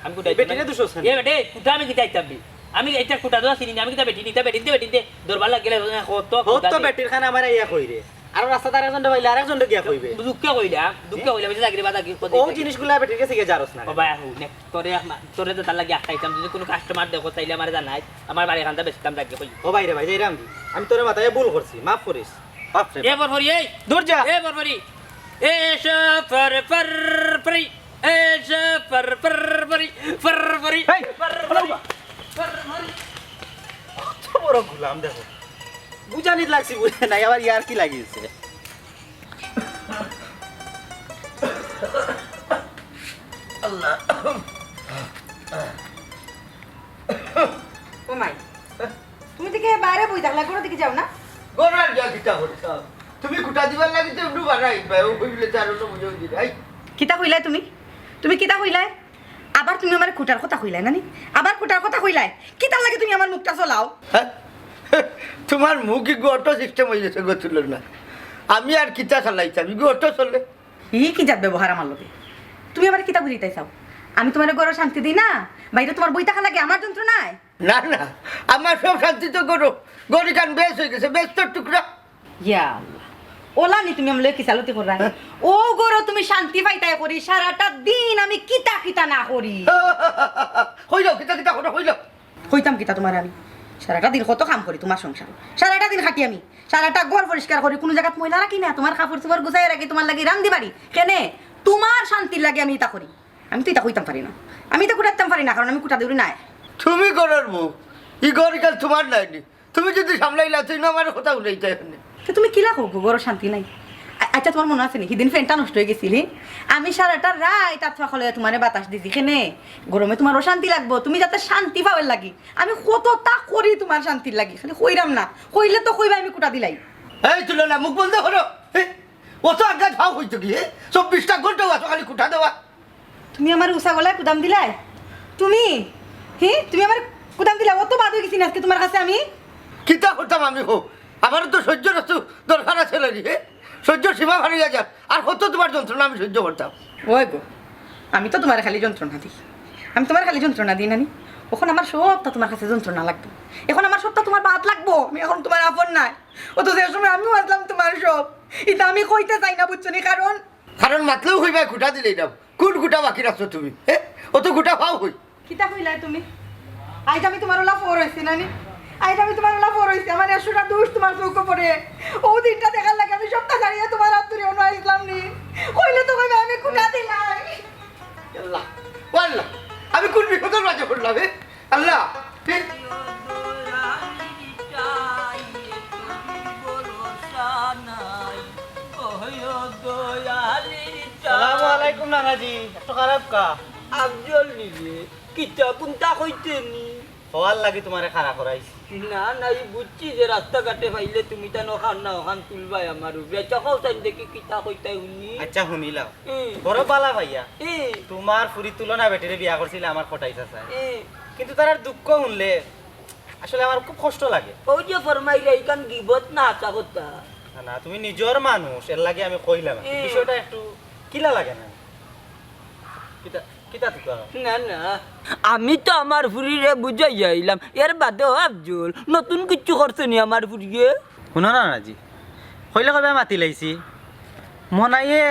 আমি কুটা দিতাম বেটিরে না। দুষ আছে না। এ বেটে, কুটা আমি কিতা দিতাম বে? আমি এটা কুটা দেওয়া চিনি না, আমি কিতা বেটি নিতা, বেটি নিতে, বেটি নিতে, দরবার লাগিলে, কত হো কুটা তো দে। বেটির খানে আমার ইয়া কই রে। আর রাস্তাত আরেকজনরে পাইলে আরেকজনরে গিয়া কইবে। দুঃখে কইলাম, দুঃখে কইলাম, ওই যে জাগি রে, বাদ আগি, কত ও দিতে। জিনিসগুলা বেটির গেছে গিয়া জারস না রে। ও ভাই, আহু, নে, তোরে এক মা-, তোরে তো তার লাগি আটকাইতাম, যদি কুনু কাস্টমার দেখো, তাইলে আমারে জানাই, আমার বাড়ি খানটা বেচতাম, জাগি কই। ও ভাই রে ভাই, যাইরাম দি। আমি তোরে মাথায় ভুল করছি, মাফ করিস। বাপ রে এ বাপ। বরফরি, এই। দূর যা। এ বরফরি, এ সফর পর পরি, এ সফর পর পরি, পর পরি, এই, পর পরি, পর পরি। কত বড় গোলাম দেখো। বুঝানিত লাগছি, বুঝে নাই, আবার ইয়ার কি লাগিয়েছে? আল্লাহ। ও মাই, তুমি দেখি বাইরে বই থাকলা, ঘরর দিকে যাও না? ঘরো আর গিয়া কিতা করতাম? তুমি কুটা দিবার লাগি তো একটু বাড়াই পায়, ও কইলে চার অন্য বুঝে বুঝি নাই। কিতা কইলায় তুমি? তুমি কিতা কইলায়? আবার তুমি আমারে কুটার কথা কইলায় না নি? আবার কুটার কথা কইলায়? কিতার লাগি তুমি আমার মুখটা চলাও? হ্যাঁ? তোমার মুখ কি অটো সিস্টেম অই গেছে গো, চলল না। আমি আর কিতা চালাইতাম, কি অটো চলে? ই কি জাত ব্যবহার আমার লগে? তুমি আমারে কিতা বুঝাইতায় চাও? আমি তোমারে ঘরো শান্তি দেই না? বাইরে তোমার বই থাকা লাগে আমার যন্ত্রণায়? না, না, আমার সব শান্তি তো ঘরো। ঘরর কান বেশ অই গেছে, বেশ তো টুকরা। ইয়া আল্লাহ, ওলা নি তুমি আমার লগে কিসালতি কররায়? হ্যাঁ। ও ঘরো তুমি শান্তি পাইতায় করি, সারাটা দিন আমি কিতা কিতা না করি। কইলাও, কিতা কিতা করো, কইলাও। কইতাম কিতা তোমারে আমি? সারাটা দিন কত কাম করি তুমার সংসার, সারাটা দিন খাটি আমি, সারাটা ঘর পরিষ্কার করি, কুনু জাগাত ময়লা রাখি না, তুমার কাপড় চোপড় গুছাই রাখি, তুমার লাগি রান্ধি বাড়ি। কেনে? তুমার শান্তির লাগি আমি ইতা করি। আমি তো ইতা কইতাম পারি না, আমি ইতা কুটাইতাম পারি না, কারণ আমি কুটা দেউরি নায়। তুমি ঘরর বউ, ই ঘর ইখান তুমার নায়নি? তুমি যুদি সামলাইলায়, তুমি না আমারে কথা হুনাইতায় অনে। তে তুমি কিলা কও গো, ঘরো শান্তি নাই? আ-, আইচ্ছা, তুমার মনো আছে নি, হিদিন fan-টা নষ্ট অইগেছিল, হি? আমি সারাটা রাইত আতফাখা লইয়া তুমারে বাতাস দিছি, কেনে? গরমে তুমার অশান্তি লাগবো, তুমি যাতে শান্তি পাওয়ার লাগি। আমি কততা করি তুমার শান্তির লাগি, খালি কইরাম না, কইলে তো কইবায় আমি কুটা দিলাই। এই তুলনা, মুখ বন্ধ করো। হে? অত আজ্ঞা ধাও হইতো কি, হে? চব্বিশটা ঘন্টা অত খালি কুটা দেওয়া। তুমি আমারে উচা গলায় কুদাম দিলায়? তুমি? হি? তুমি আমারে কুদাম দিলায়? অত বাদ অইগেছি নি আজকে তুমার কাছে আমি? কিতা করতাম আমি, হো? আমারও তো সহ্যর একটু দরকার আছে রে, হে? সহ্যর সীমা পার অইয়া যার। আর কত তুমার যন্ত্রণা আমি সহ্য করতাম? ওই গো, আমি তো তুমারে খালি যন্ত্রণা দেই। আমি তুমারে খালি যন্ত্রণা দেই না নি? অখন আমার সবটা তুমার কাছে যন্ত্রণা লাগবো। অখন আমার সবটা তুমার বাদ লাগবো। আমি অখন তুমার আপন নায়। অথচ এ সময় আমিও আছলাম তুমার সব। ইতা আমি কইতে চাই না, বুঝছো নি? কারণ কারণ মাতলেউ কইবায় কুটা দিলাইরাম। কুন কুটা বাকি রাখছো তুমি? হে? অত কুটা পাও কই? কিতা কইলায় তুমি? আইজ আমি তুমার অলা ফর অইছি না নি? আইজ আমি তুমার অলা ফর অইছি। আমার একশোটা দুষ তুমার চউখো পড়ে। অউ দিনটা দেখার লাগি আমি সবটা ছাড়িয়া তুমার আত ধরি অনো আইছলাম নি। কইলে তো কইবায় আমি কুটা দিলাই। আল্লাহ, ও আল্লাহ, আমি কুন বিপদর মাঝে পড়লাম, হে? আল্লাহ, হে? সালামু আলাইকুম নানাজি, এত খারাপ কা? আফজল নি রে, কিতা কুনতা কইতে নি? হওয়ার লাগি তুমারে খাড়া করাইছি। না, না, ই বুঝছি যে রাস্তাঘাটে পাইলে তুমি তান অখান না অখান তুলবায় আমার উপরে। আইচ্ছা, কও চাইন দেখি কিতা কইতায় হুনি। আইচ্ছা, হুনিলাও। হুম। বড় বালা ভাইয়া। হুম। তুমার ফুরির তুলনা বেটিরে বিয়া করছিল আমার কটাই চাচায়। হুম। কিন্তু তারার দুঃখ হুনলে আসলে আমার খুব কষ্ট লাগে। অউ যে ফরমাইরা, ইখান গিবত না, হাছা কথা। না, না, তুমি নিজর মানুষ, এরলাগি আমি কইলাম। হুম। বিষয়টা একটু কিলা লাগে না? কিতা, কিতা তুকা? না, না। আমি তো আমার ফুরিরে বুঝাইয়া আইলাম। এর বাদে ও আফজল, নতুন কিচ্ছু করছে নি আমার ফুরিয়ে? হুনো না, নানাজি। কইলে কইবায় মাতিলাইছি। মনাইয়ে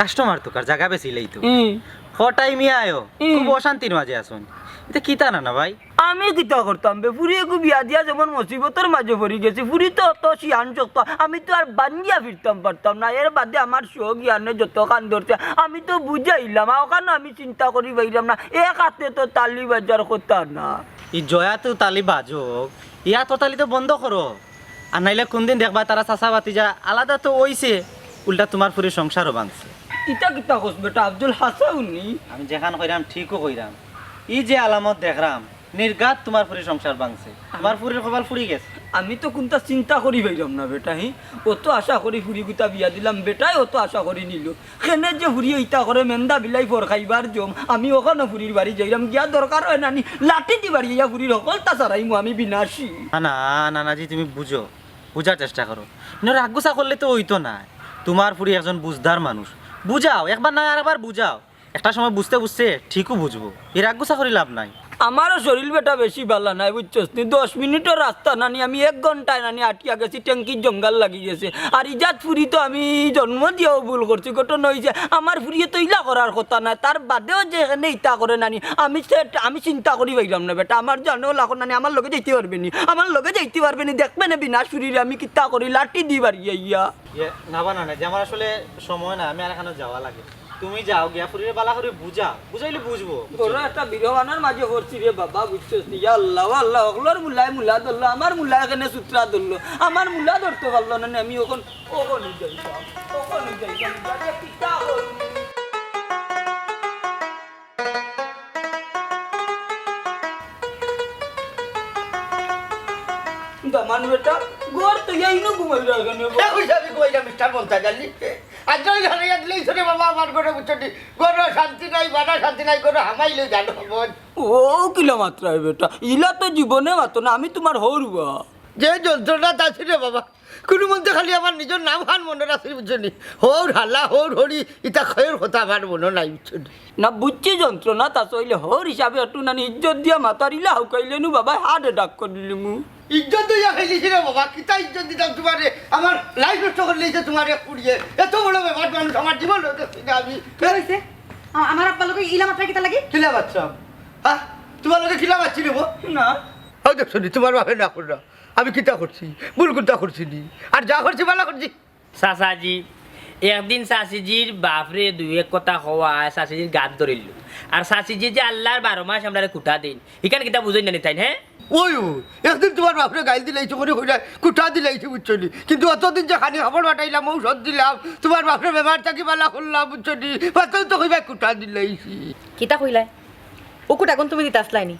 customer তুকার জাগা বেচিলাইতো। হুম। কটাই মিয়া আয়ো, হুম। খুব অশান্তির মাঝে আছইন। ইতা কিতা নানা ভাই? আমি কিতা করতাম বে? ফুরিগু বিয়া দিয়া যেমন মুসিবতর মাঝে পড়ি গেছি, ফুরি তো অত শিয়ান শক্ত, আমি তো আর বান্ধিয়া ফিরতাম পারতাম না। এর বাদে আমার সব জ্ঞানে যত কান ধরছে, আমি তো বুঝাইলাম, আর অখানো আমি চিন্তা করি পাইলাম না। এক আতে তো তালি বাজার কথা না। ই জয়া তো তালি বাজউক, ই আতর তালি তো বন্ধ করো, আর নাইলে কুনদিন দেখবায় তারা চাচা ভাতিজা আলাদা তো অইছে, উল্টা তুমার ফুরির সংসারও ভাঙছে। ইতা কিতা কস বেটা আফজল, হাছা হুনি? আমি যেখান কইরাম ঠিকউ কইরাম। ই যে আলামত দেখরাম, নির্ঘাত তুমার ফুরির সংসার ভাঙছে। তুমার ফুরির কপাল ফুড়ি গেছে। আমি তো কুনতা চিন্তা করি পাইরাম না বেটা, হি? অত আশা করি ফুরিগুতা বিয়া দিলাম, বেটায় অত আশা করি নিলো। কেনে যে ফুরিয়ে ইতা করে, মেন্দা বিলাই ফর খাইবার জম। আমি অখানো ফুরির বাড়ি যাইরাম, গিয়া দরকার অয় নানি, লাঠি দি বাড়ি ইয়া ফুরির হকলতা ছাড়াইমু আমি বিনাশী। না, না, নানাজি, তুমি বুঝো, বুঝার চেষ্টা করো। ইনো রাগ গুছা করলে তো অইতো নায়। তুমার ফুরি একজন বুঝদার মানুষ, বুঝাও, একবার নায় আরেকবার বুঝাও। একটা সময় বুঝতে বুঝতে ঠিকউ বুঝবো, ই রাগ গুছা করি লাভ নাই। আমারও শরীর বেটা বেশি বালা নাই, বুঝছস নি? দশ মিনিটর রাস্তা নানি, আমি এক ঘন্টায় নানি আটিয়া গেছি, ট্যাঙ্কির জঙ্গাল লাগি গেছে। আর ইজাত ফুরি তো আমি জন্ম দিয়াও ভুল করছি, ঘটনা অইছে আমার ফুরিয়ে তো ইলা করার কথা নায়, তার বাদেও যে এখানে ইতা করে নানি, আমি সে, আমি চিন্তা করি পাইরাম না বেটা, আমার জানেও লাগো নানি, আমার লগে যাইতে পারবে নি, আমার লগে যাইতে পারবে নি, দেখবে না বিনাশ ফুরিরে আমি কিতা করি, লাঠি দি বাড়ি আইয়া। ইয়ে, না বা নানাজি, আমার আসলে সময় না, আমি আরেকখানো যাওয়া লাগে। তুমি যাও গিয়া ফুরিরে বালা করি বুঝাও, বুঝাইলে বুঝবো, বুঝছো? বড় একটা বিরহানর মাঝে পড়ছি রে বাবা, বুঝছস নি? ইয়া আল্লাহ, ও আল্লাহ, হকলর মুলায় মুলা ধরলো, আমার মুলায় কেনে সুতরা ধরলো, আমার মুলা ধরতে পারলো না, আমি অখন, অখন যাইতাম, অখন যাইতাম, যাইয়া কিতা করবো? দামান বেটা, ঘর তো এইনু ঘুমাইরা কেনে? এ কইছে আমি ঘুমাইরা, মিস্টার মন্তাজ আলী। আজ ওই ঘরে এক দিলেই ধরে বাবা আমার ঘরে বুঝছো নি? ঘরে শান্তি নাই, বাড়া শান্তি নাই, ঘরে হামাই লই জানো বোন। ও কিলা মাতরায় বেটা, ইলা তো জীবনে মাতো না, আমি তুমার হউর বা। যে যন্ত্রণাত আছি রে বাবা, কুনুমন্তে খালি আমার নিজর নাম খান মনো রাখছি, বুঝছো নি? হউর হালা, হউর হড়ি, ইতা খয়র কথা আমার মনো নাই, বুঝছো নি? না, বুঝছি যন্ত্রণাত আছো, অইলে হউর হিসাবে একটু নানি ইজ্জত দিয়া মাতারিলা, হুকাইলে নু বাবায় heart attack করিলিমু। ইজ্জত দিয়া খাইলিছি রে বাবা, কিতা ইজ্জত দিতাম তুমারে? আমার life নষ্ট করিলিছে তুমার এক ফুরিয়ে। এত বড় বেবাদ মানুষ আমার জীবন হতে আমি। কি অইছে? আ-, আমার আব্বার লগে ইলা মাতরায় কিতা লাগি? কিলা মাতরাম? হ্যাঁ? তুমার লগে কিলা মাতছি রে বউ? না। অউ দেখছো নি, তুমার বাপে না কররা। আমি কিতা করছি? ভুল কুন্তা করছি নি? আর যা করছি, ভালা করছি। চাচাজি, একদিন চাচিজির বাপরে দুই এক কথা কওয়ায় চাচিজির গাত ধরিল। আর চাচিজি যে আল্লার বারো মাস আমরারে কুটা দেইন, ইখান কিতা বুঝইন না নি তাইন, হে? অউ, অউ, একদিন তুমার বাপরে গাইল দিলাইছো করি কইরায়, কুটা দিলাইছি, বুঝছো নি? কিন্তু অতদিন যে খানি কাপড় ফাটাইলাম, ঔষধ দিলাম, তুমার বাপরে বেমার থাকি ভালা করলাম, বুঝছো নি? বাদে তো কইবায় কুটা দিলাইছি। কিতা কইলায়? অউ কুটাগুন তুমি দিতা আছলায় নি?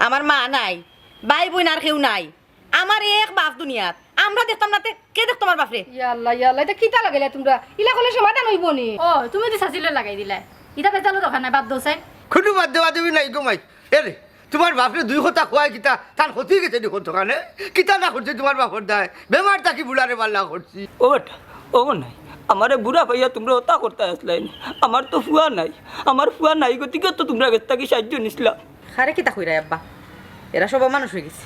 আমার মা নাই, ভাই বইন আর কেউ নাই, আমার এক বাপ দুনিয়াত, আমরা দেখতাম না তে কে দেখতো আমার বাপরে? ইয়া আল্লাহ, ইয়া আল্লাহ, ইতা কিতা লাগাইলায় তুমরা? ইলা করলে সমাধান অইবো নি? ও, তুমি দি চাচিরে লাগাই দিলায়, ইতা বেজালো দরকার নাই, বাদ দেও চাইন। কুনু বাদ দেওয়া দেওয়ি নাই গো মাই। এরে, তুমার বাপরে দুই কথা কওয়ায় কিতা, তান ক্ষতি গেছে নি কতখান? কিতা না করছি তুমার বাপর দায়? বেমার থাকি বুড়ারে ভালা করছি। ও বেটা, ও নাই, আমারে বুড়া পাইয়া তুমরা অতা করতায় আছলায় নি। আমার তো ফুয়া নাই, আমার ফুয়া নাই গতিকে তো তুমরার গেছ থাকি সাহায্য নিছলাম। কারে কিতা কইরায় আব্বা? এরা সব মানুষ অইগেছে,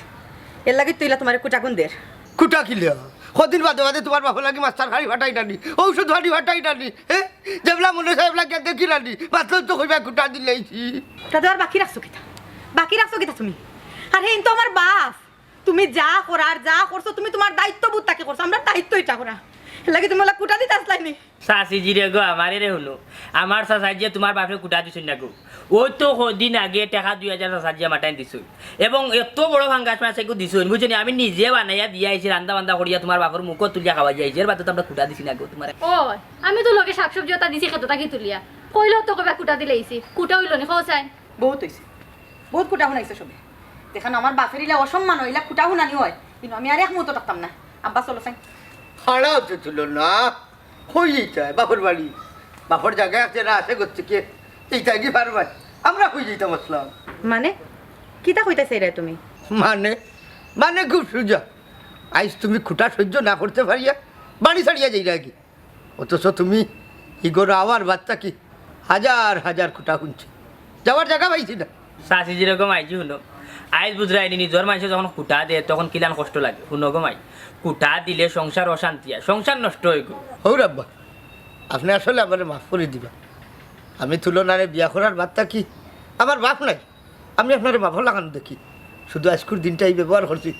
এরলাগি তো ইলা তুমারে কুটাগুন দের। কুটা কিলা? কদিন বাদে বাদে তুমার বাপর লাগি মাছ-তরকারি ফাটাইরায় নি, ঔষধ-পানি ফাটাইরায় নি, হে? যেবলা মনে চায় এবলা গিয়া দেখিরায় নি, বাদে তো কইবায় কুটা দিলাইছি। কুটা দেওয়ার বাকি রাখছো কিতা? বাকি রাখছো কিতা তুমি? আর হেইন তো আমার বাপ। তুমি যা করার, যা করছো, তুমি তুমার দায়িত্ববোধ থাকি করছো, আমরার দায়িত্ব ইটা করা। এরলাগি তুমি অলা কুটা দিতা আছলায় নি? চাচিজিরে গো, আমারে রে হুনো, আমার চাচাজিয়ে তুমার বাপরে কুটা দিছইন না গো। অউ তো কদিন আগে টেকা দুই হাজার চাচাজিয়ে আমারে দিছইন, এবং এত বড় ফাঙ্গাস মাছ এগু দিছইন, বুঝছো নি? আমি নিজে বানাইয়া দিয়া আইছি, রান্দা-বান্দা করিয়া তুমার বাপর মুখো তুলিয়া খাওয়াইয়া আইছি, এর বাদে তো আমরা কুটা দিছি না গো তুমারে। ও, আমি তো লগে শাক-সবজি অতা দিছি খেতো থাকি তুলিয়া, কইলেও তো কইবা কুটা দিলাইছি, কুটা অইলো নি, কও চাইন। বউত অইছে, বউত কুটা হুনাইছো সবে। দেখইন আমার বাপর ইলা অসম্মান অয়, ইলা কুটা হুনানি অয়, কিন্তু আমি আর এক মুহূর্ত থাকতাম না। আব্বা চলো চাইন। খাড়া অইতে তুলো না। কই যাইতায়? বাপর বাড়ি। বাপর জাগা আছে না আছে গতিকে। ইতা কি পারবায়? আমরা কই যাইতাম আছলাম? মানে? কিতা কইতায় চাইরায় তুমি? মানে? মানে খুব সুজা। আইজ তুমি কুটা সইজ্য না করতে পারিয়া বাড়ি ছাড়িয়া যাইরায়গি। অথচ তুমি ই ঘরো আওয়ার বাদ থাকি হাজার হাজার কুটা হুনছি। যাওয়ার জাগা পাইছি না। চাচিজিরে গো মাইজি হুনো, আইজ বুঝরায় নি, নিজর মানষে যখন কুটা দেয় তখন কিলান কষ্ট লাগে। হুনো গো মাই, কুটা দিলে সংসার অশান্তি অয়, সংসার নষ্ট অয় গো। হউর আব্বা, আপনে আসলে আমারে মাফ করি দিবা। আমি তুলনারে বিয়া করার বাদ থাকি আমার বাপ নাই, আমি আপনারে বাপর লাখান দেখি, শুধু আইজকুর দিনটা ই ব্যবহার করছি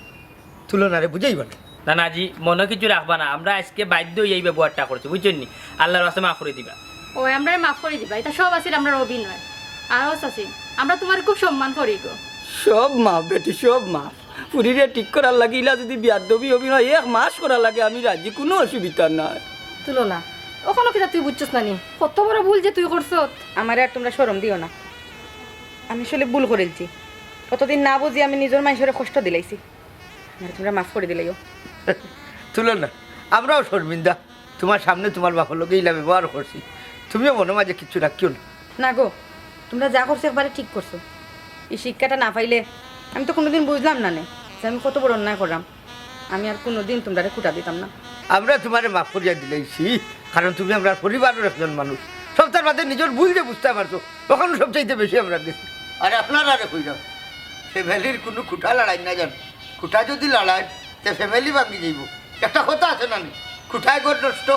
তুলনারে বুঝাইবার। না না জি, মনো কিছু রাখবা না, আমরা আইজকে বাধ্য অইয়া ই ব্যবহারটা করছি, বুঝছইন নি? আল্লার ওয়াস্তে মাফ করি দিবা। ওই, আমরারে মাফ করি দিবা, ইতা সব আছিল আমরার অভিনয়। আর ও চাচি, আমরা তুমারে খুব সম্মান করি গো। সব মাফ বেটি, সব মাফ। ফুরিরে ঠিক করার লাগি ইলা যুদি বেয়াদবি অভিনয় এক মাস করা লাগে, আমি রাজি, কুনু অসুবিধা নাই। তুলনা, অখনো কিতা তুই বুঝছস না নি? কত বড় ভুল যে তুই করছত। আমারে আর তুমরা শরম দিও না। আমি আসলে ভুল করিলছি। অতদিন না বুঝি আমি নিজর মানষরে কষ্ট দিলাইছি। আমারে তুমরা মাফ করি দিলাইও। তুলনা, আমরাও শরমিন্দা। তুমার সামনে তুমার বাপর লগে ইলা ব্যবহার করছি। তুমিও মনো মাঝে কিচ্ছু রাখিও না। না গো, তুমরা যা করছো একবারে ঠিক করছো। ই শিক্ষাটা না পাইলে আমি তো কুনুদিন বুঝলাম না নে যে আমি কত বড় অন্যায় করলাম। আমি আর কুনুদিন তুমরারে কুটা দিতাম না। আমরা তুমারে মাফ করিয়া দিলাইছি, কারণ তুমি আমরার পরিবারর একজন মানুষ। সবতার বাদে নিজর ভুল যে বুঝতায় পারছো, অখান সবচাইতে বেশি আমরার গেছে। আর আপনারারে কইরাম, ফ্যামিলির কুনু কুটা লাড়াইন না জানো। কুটা যুদি লাড়াইন, তে ফ্যামিলি ভাঙ্গি যাইবো। একটা কথা আছে না নি, কুটায় ঘর নষ্ট,